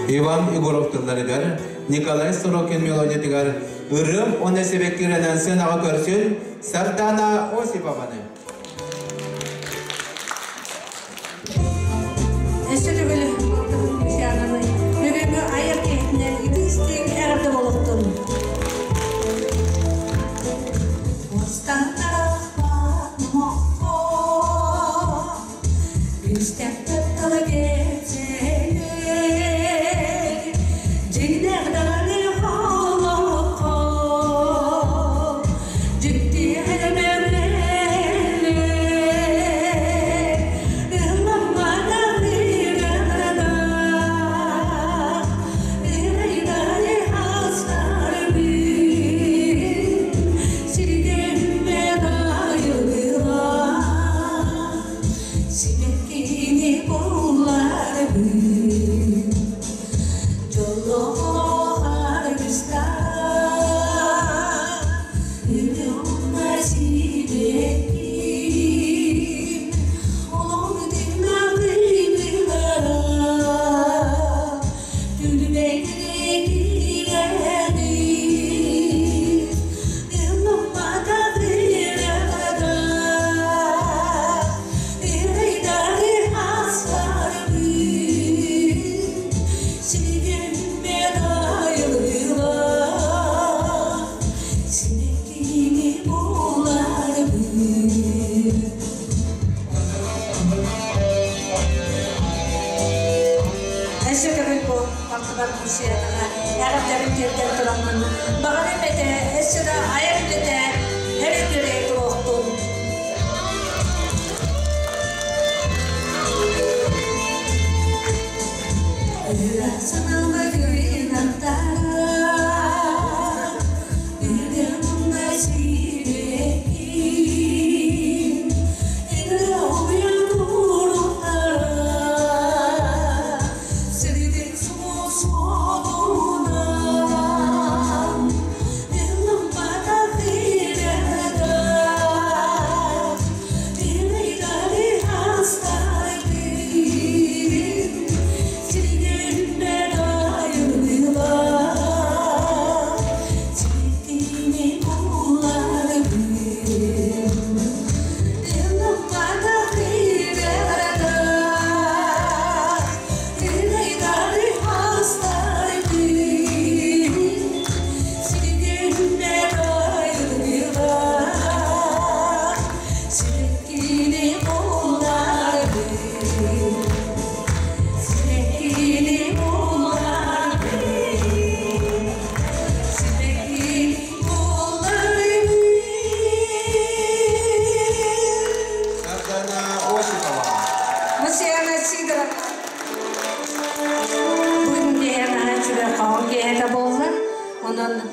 Иван Егоров тылларыгар, Николай Сорокин мелодиятыгар ырыам уонна сибэккирэнэн сыанаҕа көрсүн Сардана Осипованы. Өссө төгүл балтыбын Люсиананы бүгүҥҥү айар киһитинэн итии-истиҥ эҕэрдэ буолуохтун. Уостаннарахпат моххо, Үстэк таптала кэпсэлэр, Дьиҥнээх даҕаны олоххо, Дьикти элэмэҥнэр.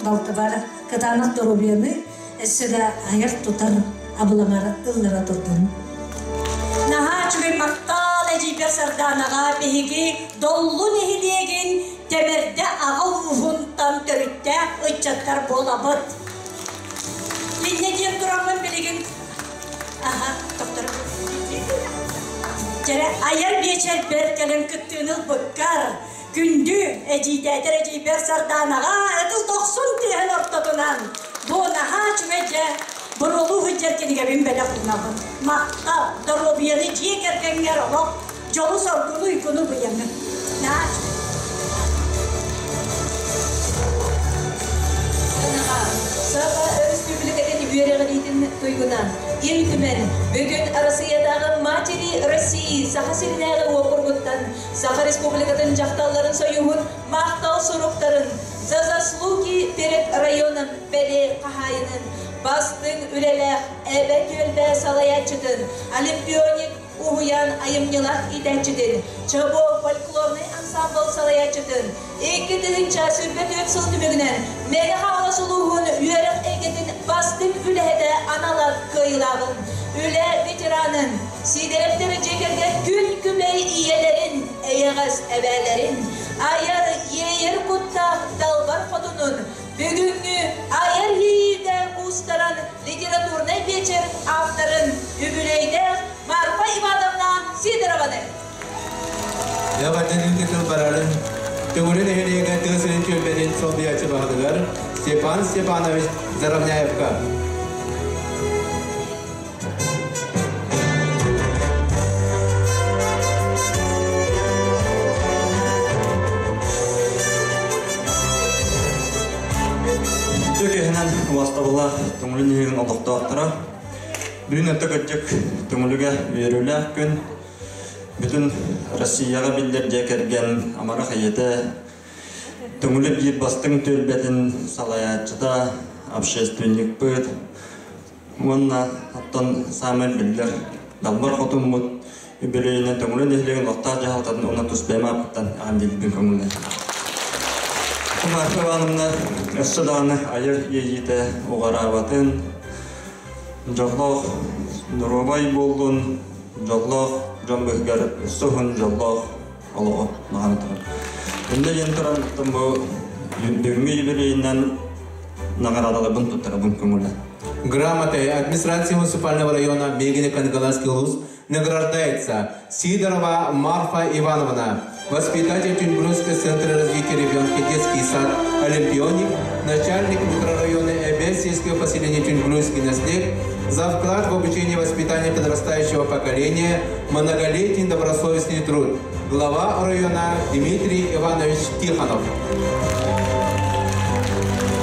балтыбар кытаанах доруобуйаны өссө да айар-тутар абылаҥар ыллара турдун. Наһаа үчүгэй махтал эдьиийбэр Сардаанаҕа биһиги Доллу нэһилиэгин Тэмэрдэ аҕа ууһунтан төрүттээх ыччаттар буолабыт. Инньэ диэн тураммын билигин аха доктор Дьэрэ айар биэчэрбэр кэлэн кыттыыны ылбыккар күндү эдьиийдээтэр эдьиийбэр Сардаанаҕа ытыс дохсун тыаһын ортотунан бу наһаа үчүгэй дьэ буруолуу сылдьар кинигэбин бэлэх уунабын. Махтал, доруобуйаны дьиэ кэргэҥҥэр олох дьолу-соргуну уйгуну быйаҥы. Наһаа үчүгэй. Саха Өрөспүүбүлүкэтин үөрэҕириитин туйгуна Ил Түмэн бүгүн Арассыыйатааҕы Матери России Саха сиринээҕи уокуругуттан Саха Республикатын дьахталларын союһун махтал суруктарын «За заслуги перед районом» бэлиэ хаһаайынын, бастыҥ үлэлээх Эбэ түөлбэ салайааччытын, олимпионик уһуйаан айымньылаах иитээччитин, Чобуо фольклорнай ансаамбыл салайааччытын, 2024 сыл түмүгүнэн Мэҥэ Хаҥалас улууһун үөрэх эйгэтин бастыҥ үлэһитэ анал аат кыайыылааҕын, үлэ ветеранын, Сиидэрэптэр дьиэ кэргэн күн-күбэй ийэлэрин, эйэҕэс эбээлэрин, айар, иэйэр куттаах далбар хотунун, бүгүҥҥү айар иэйиитэ куустаран литературнай биэчэр авторын, үбүлүөйдээх Марфа Ивановна Сидорованы. Эҕэрдэлииргэ тыл барарын Төҥүлү нэһилиэгэ тыа сирин түөлбэтин солбуйааччы баһылыгар Степан Степанович Заровняевка. Үтүө убастабыллаах Төҥүлү нэһилиэгин олохтоохторо бүгүн өттө кырдьык Төҥүлүгэ үөрүүлээх күн. Бүтүн Россияҕа биллэр дьиэ кэргэн амарах ийэтэ Төҥүлү биир бастыҥ түөлбэтин салайааччыта, общественникпыт уонна оттон саамай биллэр далбар хотуммут үбүлүөйүнэн Төҥүлү нэһилиэгин олохтоох дьаһалтатын уонна тус бэйэм ааппыттан аан диэбиппин көҥүллээн. Марфа Ивановна өссө даҕаны айар иэйиитэ уҕараабатын, дьоллоох доруобай буоллун, дьоллоох дьон быһыгар өссө уһун дьоллоох олоҕу наҕаны туран. Иннэ диэн туран бу бүгүҥҥү юбилейынан наҕараадаларбын туттарабын көҥүлэ. Грамотой администрации муниципального района Мегино-Кангаласский улус награждается Сидорова Марфа Ивановна, воспитатель Тюньбрунского центра развития ребенка детский сад «Олимпионик», начальник микрорайона Эбе сельского поселения Тюньбрунский наслед, за вклад в обучение и воспитание подрастающего поколения, многолетний добросовестный труд. Глава района Дмитрий Иванович Тихонов.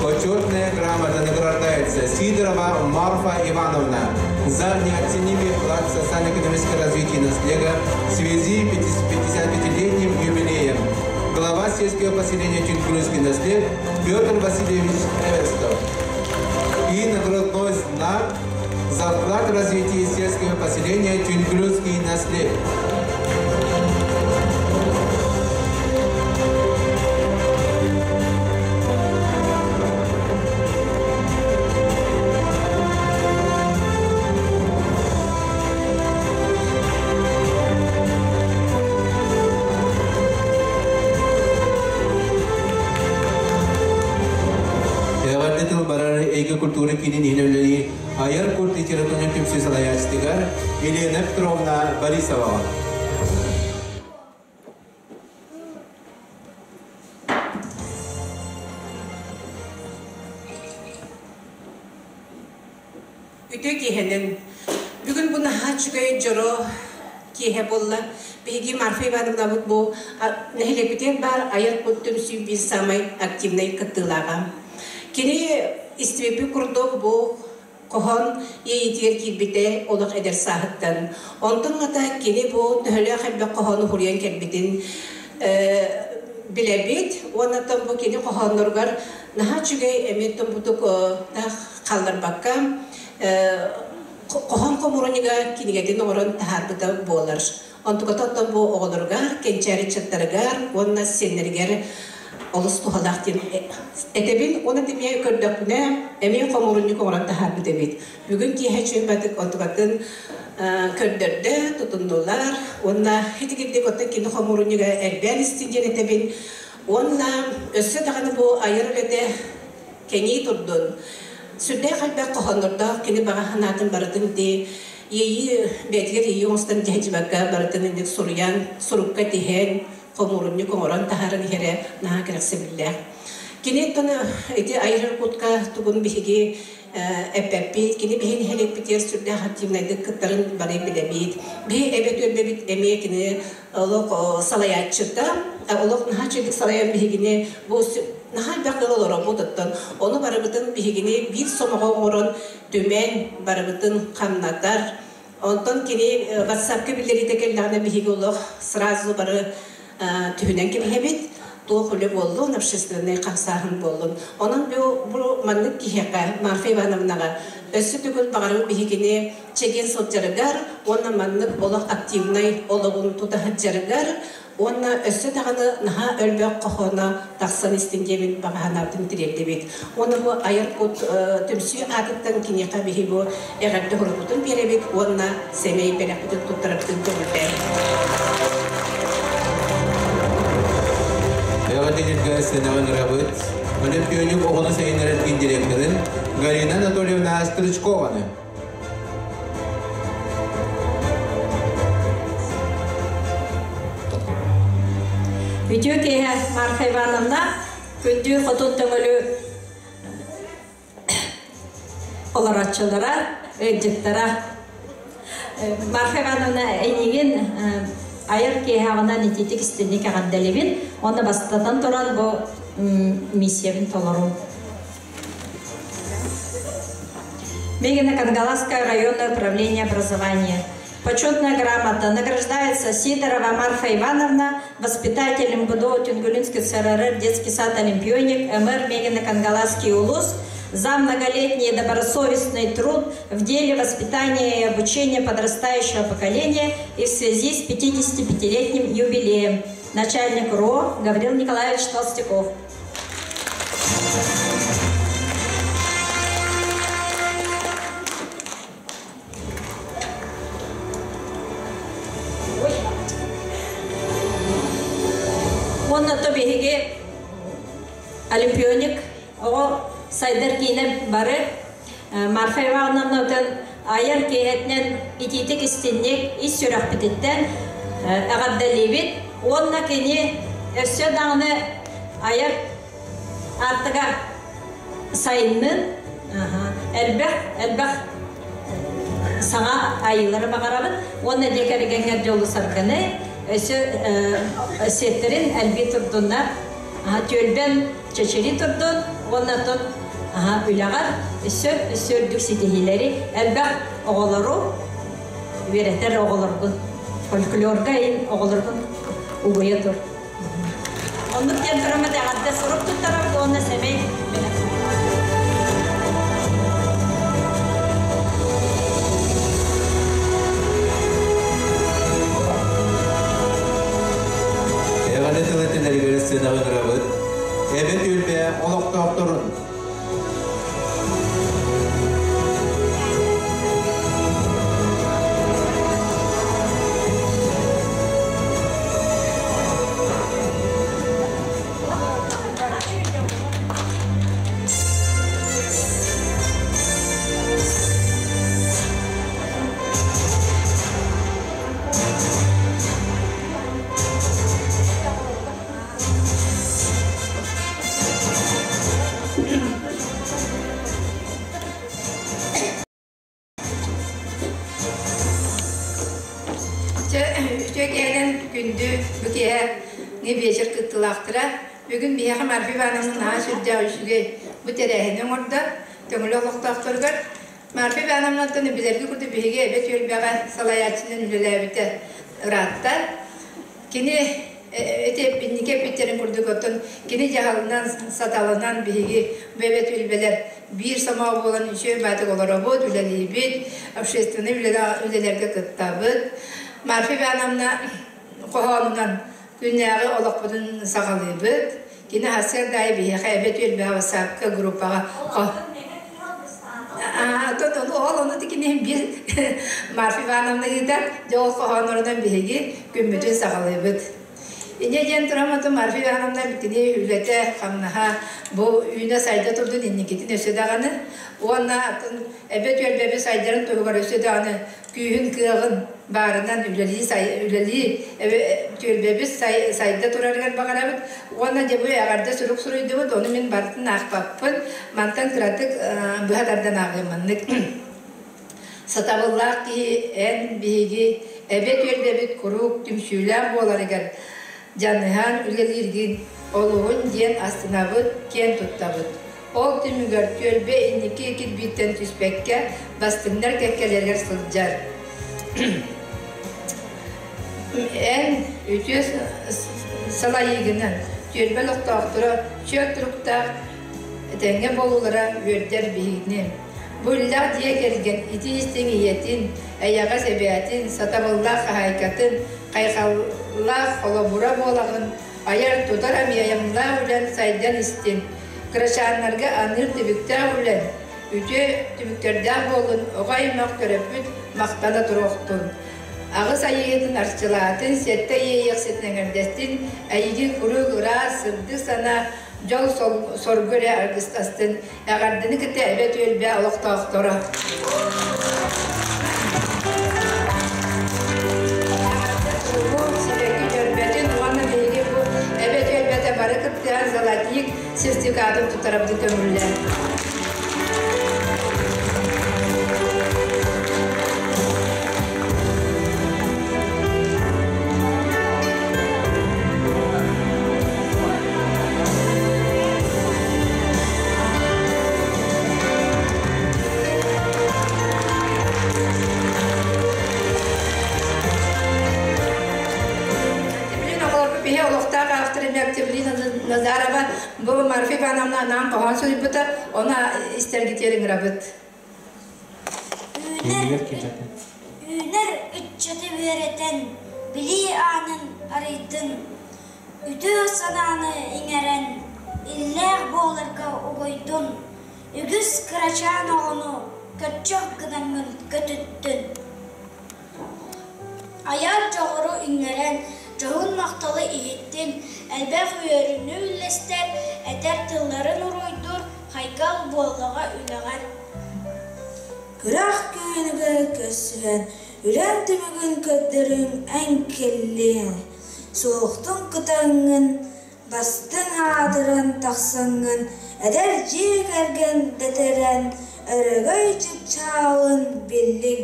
Почетная грамота награждается Сидорова Марфа Ивановна за неоценимый вклад в социально-экономическое развитие наслега в связи с 55-летним юбилеем. Глава сельского поселения Чункурский наслед Петр Васильевич Эверстов. И наградной знак за вклад в развитие сельского поселения Тюнькрюнский наслед. Эҕэрдэ тыл барар эйгэ культура киинин иһин үлэлиир айар кут литературнай түмсүү салайааччытыгар Елена Петровна Борисоваҕа. Үтүө киэһэнэн. Бүгүн бу наһаа үчүгэй дьоро киэһэ буолла. Биһиги Марфа Ивановнабыт бу нэһилиэкпитигэр баар айар кут түмсүү биир саамай активнай кыттыылааҕа. Кини истибиппит курдук бу хоһоон иэйиитигэр киирбитэ олох эдэр сааһыттан. Онтон ата кини бу төһөлөөх элбэх хоһоону суруйан кэлбитин билэбит. Уонна бу кини хоһоонноругар наһаа үчүгэй эмиэ бутук хаалларбакка хоһоон хомуурунньуга кинигэтин оҥорон таһаарбыта буолар. Онтуката оттон бу оҕолоругар, кэнчээри ыччаттарыгар уонна сиэннэригэр олус туһалаах диэн этэбин. Оны эмиэ көрдөхпүнэ, эмиэ хомуурунньук оҥорон таһаарбыт эбит. Бүгүн киэһэ үчүгэй онтукатын көрдөрдө, тутуннулар. Уонна итигирдик оттон кини хомуурунньуга элбээн истин диэн этэбин. Уонна өссө даҕаны бу айар үлэтэ кэҥии турдун. Сүрдээх элбэх хоһооннордоох кини баҕа санаатын барытын ди иэйии бэйэтигэр иэйии оҥостон дьэһдьибакка барытын инник суруйан, сурукка тиһэн, хомуурунньук оҥорон таһааран иһэрэ наһаа кэрэхсэбиллээх. Кини оттон ити айар кутка тугун биһиги эппэппит, кини биһи нэһилиэкпитигэр сүрдээх активнайдык кыттарын бары билэбит. Биһи эбэ түөлбэбит эмиэ кини олох салайааччыта, олох наһаа үчүгүйдүк салайан биһигини бу наһаа элбэх ыал олоробут оттон ону барыбытын биһигини биир сомоҕо оҥорон түмэн барыбытын хамнатар. Онтон кини WhatsApp-ка биллэриитэ кэллэҕинэ биһиги олох сразу бары түһүнэн кэбиһэбит. Туох үлэ буоллун, общественнай хамсааһын буоллун. Онон бу маннык киһиэхэ, Марфа Ивановнаҕа өссө төгүл баҕарабыт биһигини чэгиэн сылдьарыгар уонна маннык олох активнай олоҕун тута сылдьарыгар уонна өссө даҕаны наһаа өлбөх хоһооно тахсан истин диэбин баҕа санаабытын тириэрдибит. Уонна бу айар кут түмсүү аатыттан киниэхэ биһи бу эҕэрдэ хоруйбутун биэрэбит уонна сэмэй бэлэхпитин туттарарбытын көҥүллээн. Эҕэрдэлэргэ сыанаҕын ырабыт. Олимпионик оҕону сайыннарар киин директорын Галина Анатольевна Стручкованы. Үтүө киэһэ Марфа Ивановна, күндү хотун төҥөлү олороччулара, ыалдьыттара. Марфа Ивановна эйигин айар киэһэҕинэн итиитик истинник эҕэрдэлибин уонна бастатан туран бу миссиябын толорум. Мегино-Кангаласское районное управление образования. Почетная грамота награждается Сидорова Марфа Ивановна, воспитатель МГДО Тюнгулинский ЦРР, детский сад «Олимпионик», МР Мегино-Кангаласский УЛУС, за многолетний добросовестный труд в деле воспитания и обучения подрастающего поколения и в связи с 55-летним юбилеем. Начальник РО Гаврил Николаевич Толстяков. Уонна то биһиги Олимпионик оҕо сайдар киинэ бары Марфа Ивановнатын айар киэһэтинэн итиитик истинник ис сүрэхпититтэн эҕэрдэлиибит уонна кини өссө даҕаны айар аартыга сайыннын элбэх элбэх саҥа айыылары баҕарабыт уонна дьиэ кэргэҥҥэр дьолу саргыны өссө сиэттэрин элбии турдуннар түөлбэн чэчирии турдун уонна тут үлэҕэр өссө өссө үрдүк ситиһиилэри элбэх оҕолору үөрэтэр оҕолоргун фольклорга ин оҕолоргун угуйа тур Оннук диэн тураммыт эҕэрдэ сурук туттарабыт уонна сэмэй бэлэх. Эҕэрдэ тыл этэлэригэр сыанаҕа ыҥырабыт. Эбэ түөлбэ олохтоохторун Чэ, үтүө киэһэнэн күндү бу киэһэ вечер кыттыылаахтара. Бүгүн биһиэхэ Марфа Ивановна наһаа сүрдээх үчүгэй бу тэрээһини оҥордо. Төҥүлү олохтоохторугар Марфа Ивановнаттан билэргэ курдук биһиги эбэ түөлбэҕэ салайааччынан үлэлээбитэ ыраатта. Кини ити инники эппиттэрин курдук оттон кини дьаһалынан, саталынан биһиги бэбэ түөлбэлэр биир сомоҕо буолан үчүгэй баатык олоробут, үлэлиибит, общественнай үлэлэргэ кыттабыт. Марфа Ивановна хоһоонунан күннээҕи олохпутун саҕалыыбыт. Кини сарсыарда аайы биһиэхэ эбэ түөлбэҕэ ватсапка группаҕа Оттон ол ону тикиниһин биир Марфа Ивановна ыытар, дьэ ол хоһооннорунан биһиги күммүтүн саҕалыыбыт. Инньэ диэн туран оттон Марфа Ивановна кини үлэтэ, хамнаһа бу үүнэ-сайда турдун инникитин өссө даҕаны уонна атын эбэ түөлбэбит сайдарын туһугар өссө даҕаны күүһүн-кыаҕын баарынан үлэлии үлэлии түөлбэбит сайда турарыгар баҕарабыт уонна дьэ бу эҕэрдэ сурук суруйдубут ону мин барытын аахпаппын мантан кыратык быһа тардан ааҕыам маннык сатабыллаах киһи эн биһиги эбэ түөлбэбит куруук түмсүүлээх буоларыгар дьаныһан үлэлииргин олуһун диэн астынабыт киэн туттабыт Ол түмүгэр түөлбэ инники кирбииттэн түспэккэ, бастыҥнар кэккэлэригэр сылдьар. Эн үтүө салайыыгынан түөлбэ олохтоохторо чөл туруктаах этэҥҥэ буолуулара үөрдэр биһигини. Бу иллээх дьиэ кэргэн итии-истиҥ ийэтин, эйэҕэс эбээтин, сатабыллаах хаһаайкатын, хайҕаллаах холобура буолаҕын, айар-тутар амиайымнаах үлэн сайдан истин, кырачааннарга аныыр түбүктээх үлэн, үтүө түбүктэрдээх буоллун, оҕо аймах төрөппүт махтана туруохтун. Аҕыс айыыһытын арчылаатын, сэттэ иэйиэхситин эҥэрдэстин, эйигин куруук ыраас, сырдык санаа, дьол соргу эрэ аргыстастын, эҕэрдэни кытта эбэ түөлбэ олохтоохторо. Сибэкки дьөрбөтүн уонна биһиги бу эбэ түөлбэтэ бары кыттыһан золотник сертификатын туттарабытын көҥүллээн. Биһи олохтоох автор Октябрина Назарова бу Марфа Ивановна анаан хоһоон суруйбута, ону истэргитиэр ыҥырабыт. Үүнэр ыччаты үөрэтэн, билии аанын арыйдын, Үтүө санааны иҥэрэн, иллээх буоларга угуйдун, үгүс кырачаан оҕону көччөх гынаммын көтүттүн. Айар дьоҕуру иҥэрэн, дьоһун махталы иһиттин, элбэх үөрүүнү үллэстэр, этэр тылларын уруйдуур хайгал буоллаҕа үлэҕэр. Күрэх күөнүгэр көрсүһэн, үлэм түмүгүн көрдөрүҥ эн кэллиэҥ. Суохтун кытаҥҥын, бастыҥ аатыран тахсаҥҥын, эдэр дьиэ кэргэн дэтэрэн, өрөгөй чыпчаалын биллиҥ.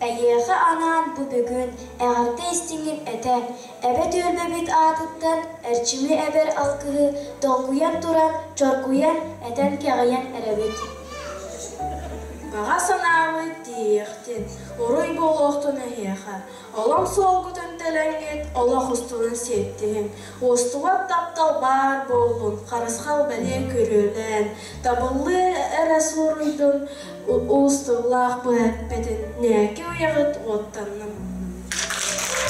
Эйиэхэ анаан бу бүгүн эҕэрдэ истиҥин этэ, эбэ түөлбэбит аатыттан эрчими эбэр алгыһы долгуйан туран, чоргуйан, этэн кэҕийэн эрэбит. Баҕа санаабыт тиийиэхтин, уруй буолуохтун эһиэхэ, Олом суолгутун тэлэҥҥит, олох устунан сиэттиһиҥ, уостубат таптал баар буоллун, харысхал бэлиэ күрүөлээн, табыллыы эрэ суруйдун, уус тыллаах быһа эппэтин, нээки уйаҕыт уоттаннын.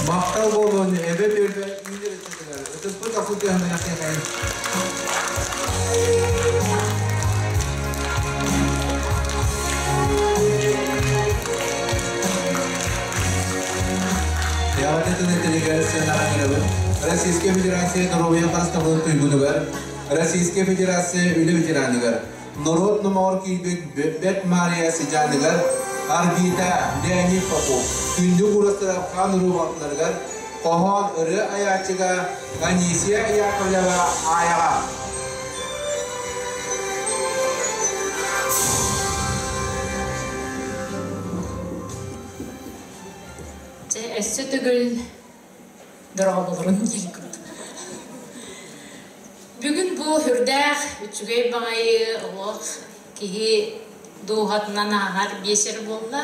Махтал буолуон эбэ түөлбэ үүнэр ыччатыгар ытыспыт охсун тыаһын Российская Федерация доруобуйа харыстабылын туйгунугар, Российская Федерация үлэ ветераныгар, норуот номоҕор киирбит Бэт Мария сыдьааныгар, Арбита Леонид Попов, күндү курастара хаан уруу хоһоон ырыа айааччыга Анисия Яковлева Аайаҕа. Дьэ, өссө төгүл дорооболорун диэн курдук. Бүгүн бу үрдээх үчүгэй баҕайы олох киһи дууһатынан ааһар биэсэр буолла.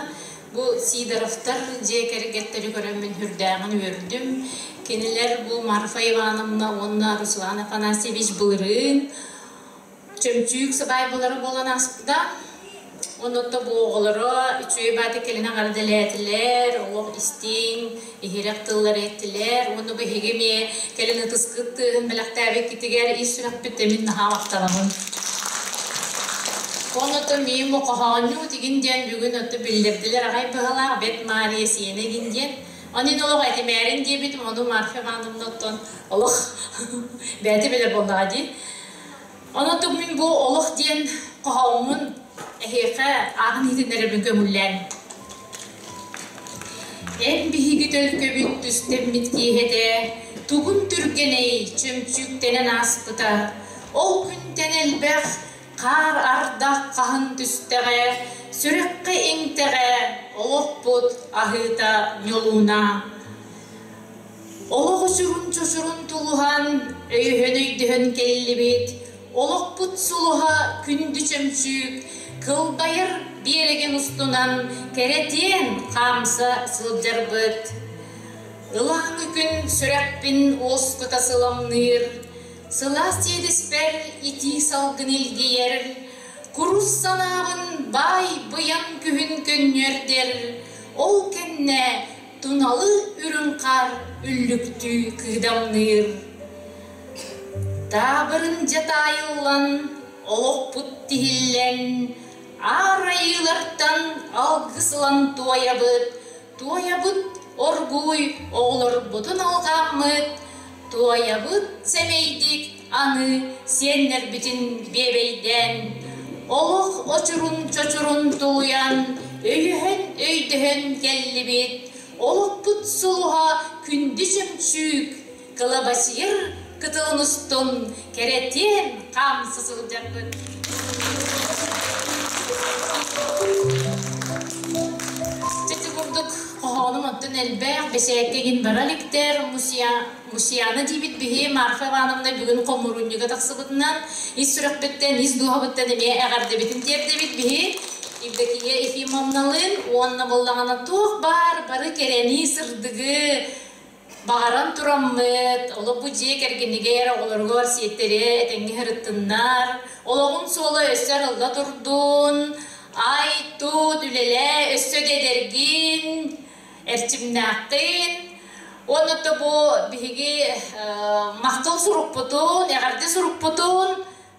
Бу Сидоровтар дьиэ кэргэттэри көрөммүн үрдээҕин үөрдүм. Кинилэр бу Марфа Ивановна уонна Руслан Афанасьевич былырыын чөмчүүк сыбаайбалара буолан ааспыта. Оннотто бу оҕолоро үчүгэй бааты кэлин аҥардалээтилэр, олох истиҥ, иһирэх тыллары эттилэр. Уонна бу эһиги эмиэ кэлин ытыскыт тыаһын бэлэхтээбиккитигэр ис сүрэхпиттэн мин наһаа махтанабын. Оннотто миим бу хоһоонньуу тигин диэн бүгүн отто биллэрдилэр аҕай быһалаах Бэт Маарыйа сиэнэ гин диэн. Онин олох этимээрин диэбитим, ону Марфа Ивановна оттон олох бэйэтэ билэр буоллаҕа дии. Онон мин бу олох диэн хоһооммун эһиэхэ ааҕан иһитиннэрэрбин көҥүллээн. Эн биһиги төлкөбүт түстэммит киэһэтэ тугун түргэнэй чөмчүүктэнэн ааспыта. Ол күнтэн элбэх хаар ардах хаһын түстэҕэ, сүрэххэ иҥтэҕэ, олохпут аһыыта ньулууна. Олох очурун-чочурун тулуһан, өйөһөн-өйдөһөн кэллибит, олохпут сулуһа күндү чөмчүүк, кылбайар биэрэгин устунан кэрэтиэн хаамса сылдьарбыт. Ылааҥы күн сүрэхпин уоскута сыламныыр, сылаас иэдэспэр итии салгын илгийэр, курус санаабын баай быйаҥ күһүн көнньүөрдэр, ол кэннэ Туналы үрүҥ хаар үллүктүү кыыдамныыр. Таабырын дьэ таайыллан, олохпут тиһиллэн, аар айыылартан алгыс ылан туойабыт, туойабыт оргууй оҕолорбутун алҕааммыт, туойабыт сэмэйдик аны сиэннэрбитин биэбэйдээн, олох очурун-чочурун тулуйан, өйөһөн-өйдөһөн кэллибит, олохпут сулуһа күндү чөмчүүк, кылабачыйар кытылын устун кэрэтиэн хаамса сылдьарбыт. Ити курдук хоһоонум оттон элбэх, бэсээккэ игин бара иликтэр, Мусьяна диибит биһи Марфа Ивановна бүгүн хомуурунньуга тахсыбытынан ис сүрэхпиттэн, ис дууһабыттан эмиэ эҕэрдэбитин тиэрдэбит биһи Евдокия Ефимовналыын уонна буоллаҕына туох баар бары кэрэни, сырдыгы баҕаран тураммыт, олох бу дьиэ кэргэнигэр, оҕолоругар сиэттэрэ этэҥҥэ сырыттыннар, олоҕун суола өссө арылла турдун, ай-тут, үлэлээ, өссө да эдэргин, эрчимнээххин. Уонна то бу биһиги махтал сурукпутун, эҕэрдэ сурукпутун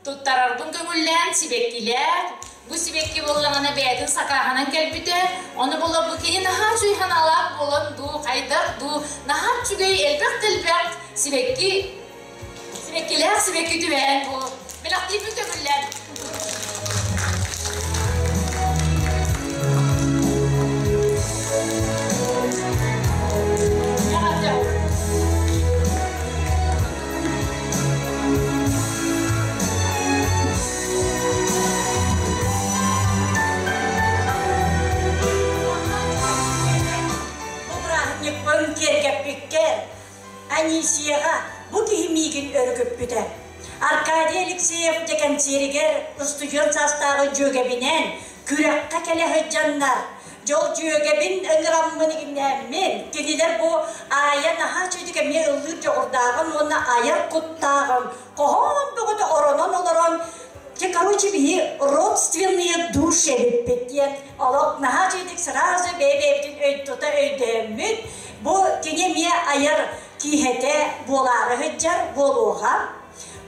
туттарарбын көҥүллээн сибэккилээх. Бу сибэкки буоллаҕына бэйэтин сакааһынан кэлбитэ. Ону була бу кини наһаа үчүгэй санаалаах буолан дуу, хайдах дуу, наһаа үчүгэй элбэх да элбэх сибэкки сибэккилээх сибэкки түбэһэн бу бэлэхтиирбин көҥүллээн. Бу бырааһынньыкпын киэргэппиккэр Анисияҕа бу киһи миигин өрүкүппүтэ. Аркадий Алексеев дьэкэмсиэригэр устудьуон саастааҕы дьүөгэбинээн күрэххэ кэлэ сылдьаннар, дьол дьүөгэбин ыҥыраммын игиннээммин, кинилэр бу Аайа наһаа үчүгэйдик эмиэ ыллыыр дьоҕурдааҕын уонна айар куттааҕын хоһоон бөҕөтө оронон олорон Те, короче, биһи родственные души эбиппит диэн олох наһаа үчүгэйдик сразу бэйэ-бэйэбитин тута өйдөөммүт. Бу кини эмиэ айар кииһэтэ буолаары сылдьар буолуоҕа.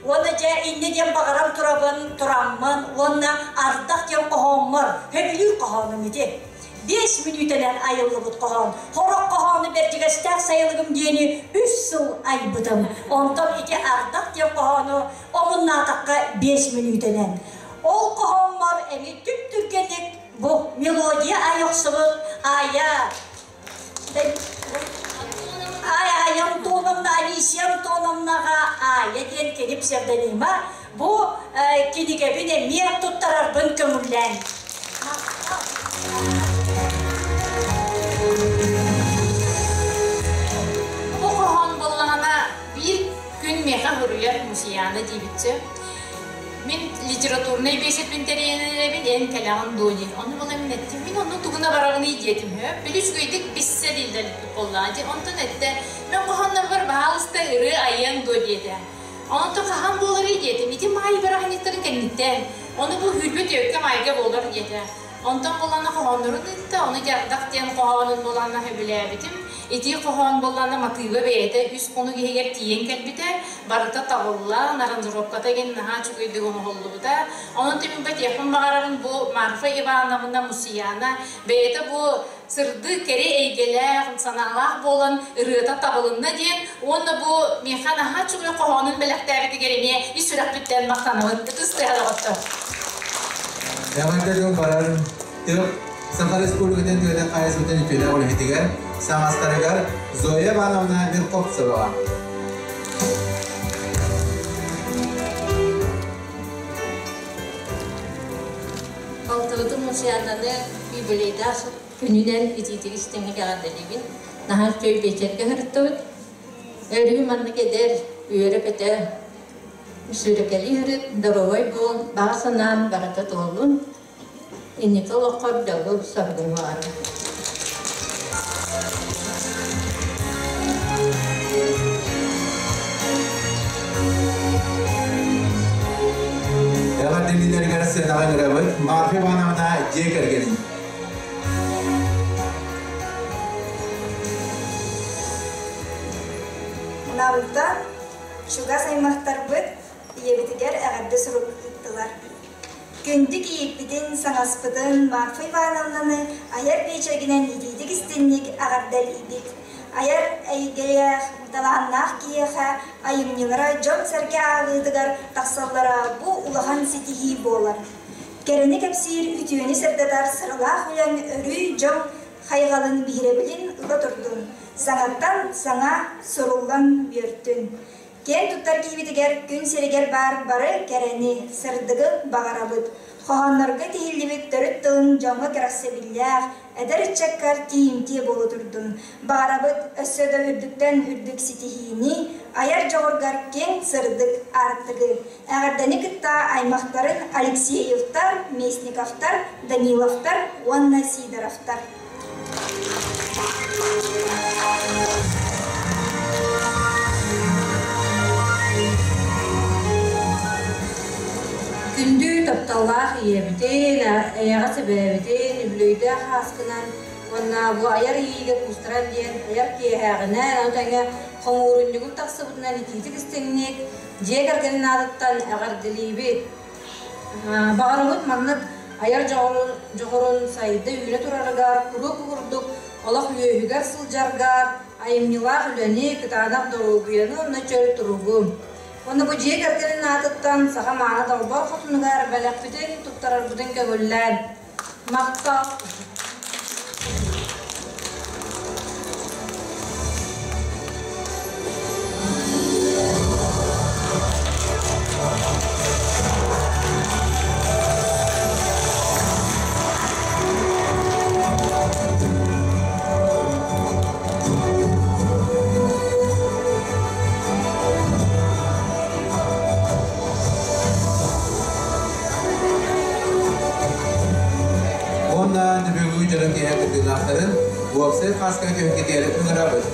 Уонна дьэ инньэ диэн баҕаран турабын, тураммын уонна ардах диэн хоһооммор сөбүлүүр хоһоонум ити. 5 мүнүүтэнэн айыллыбыт хоһоон. Хорох хоһоону Бэрдьигэстээх сайылыгым диэни үс сыл айбытым. Онтон ити ардах диэн хоһоону омуннаатахха 5 мүнүүтэнэн. Ол хоһооммор эмиэ түп-түргэнник бу мелодия айа охсубут Ая Ай Антоновна, Алисия Антоновнаҕа Аайа диэн кини псевдонима бу кинигэбин эмиэ туттарарбын көҥүллээн. Бу хоһоон буоллаҕына биир күн миэхэ суруйар Мусияна диэбитчэ Мин литературнай биэсэппин тэрийэн эрэбин, эн кэлэҕин дуо диэн. Ону була мин эттим, мин онно тугуна бараҕыный диэтим. Били үчүгэйдик биссе дииллэр буоллаҕа дии. Онтон эттэ, мен хоһооннорбор баһаалыста ырыа айыаҥ дуо диэтэ. Онтон хаһан буоларый диэтим. Ити маай бырааһынньыктарын кэнниттэн. Ону бу сүүрбэ түөркэ маайга буолар диэтэ. Онтон буоллаҕына хоһооннорун ыытта, ону ити Ардах диэн хоһоонун буоллаҕына сөбүлээбитим. Ити хоһоон буоллаҕына матыыба бэйэтэ үс хонук иһигэр тиийэн кэлбитэ, барыта табыллан, аранжировката игин наһаа үчүгэйдик оҥоһуллубута. Онон түмүкпэ этиэхпин баҕарабын бу Марфа Ивановна Мусияна бэйэтэ бу сырдык, кэрэ эйгэлээх, санаалаах буолан ырыата табылынна диэн уонна бу миэхэ наһаа үчүгэй хоһоонун бэлэхтээбитигэр эмиэ ис сүрэхпиттэн махтанабын. Ытыс тыаһа доҕоттор. Эҕэрдэ дьыл барар тыл Саха Республикатын тыатын хаһаайыстыбатын үтүөлээх үлэһитигэр, саҥастарыгар Зоя Ивановна Верховцеваҕа. Балтыбытын Мусьянаны юбилейдаах күнүнэн итиитик истиҥник эҕэрдэлиибин. Наһаа үчүгэй биэчэргэ сырыттыбыт. Өрүү маннык эдэр, үөрэ-көтө, сүүрэкэлии сырыт, доруобай буол, баҕа санаам барыта туоллун. Инники олоххор дьолу соргуну баҕарабын. Эҕэрдэлиилэригэр сыанаҕа ыҥырабыт Марфа Ивановна дьиэ кэргэнин. Намтан чугас аймахтарбыт ийэбитигэр эҕэрдэ сурук ыыттылар. Күндү кийииппитин, саҥаспытын Марфа Ивановнаны айар биэчэргинэн итиитик истинник эҕэрдэлиибит. Айар эйгэлээх, талааннаах киһиэхэ айымньылара дьон-сэргэ ааҕыытыгар тахсаллара бу улахан ситиһии буолар. Кэрэни кэпсиир, үтүөнү сырдатар сыралаах үлэҥ өрүү дьон хайҕалын биһирэбилин ыла турдун, саҥаттан саҥа суруллан үөртүн. Киэн туттар киһибитигэр күн сиригэр баар бары кэрэни, сырдыгы баҕарабыт. Хоһооннорго тиһиллибит төрүт тылын дьоҥҥо кэрэхсэбиллээх, эдэр ыччаккар тиийимтиэ буола турдун. Баҕарабыт өссө да үрдүктэн үрдүк ситиһиини, айар дьоҕургар киэҥ сырдык аартыгы. Эҕэрдэни кытта аймахтарын Алексеевтар, Местниковтар, Даниловтар уонна Сидоровтар. Күндү тапталлаах ийэбитин, эйэҕэс эбээбитин, үбүлүөйдээх ааскынан уонна бу айар иһиигэ куустаран диэн айар киэһээҕинэн, ону тэҥэ хомуурунньугун тахсыбытынан итиитик истиҥник дьиэ кэргэнин аатыттан эҕэрдэлиибит. Баҕарабыт маннык айар дьоҕурун сайда үүнэ турарыгар, куруук курдук олох үөһүгэр сылдьаргар, айымньылаах үлэни, кытаанах доруобуйаны уонна чөл туругу. Уонна бу дьиэ кэргэнин аатыттан саха мааны далбар хотунугар бэлэхпитин туттарарбытын көҥүллээн. Махтал! Уонна бүгүҥҥү дьоро киэһэ кыттыылаахтарын уопсай хааска түһүлгэтигэр ыҥырабыт.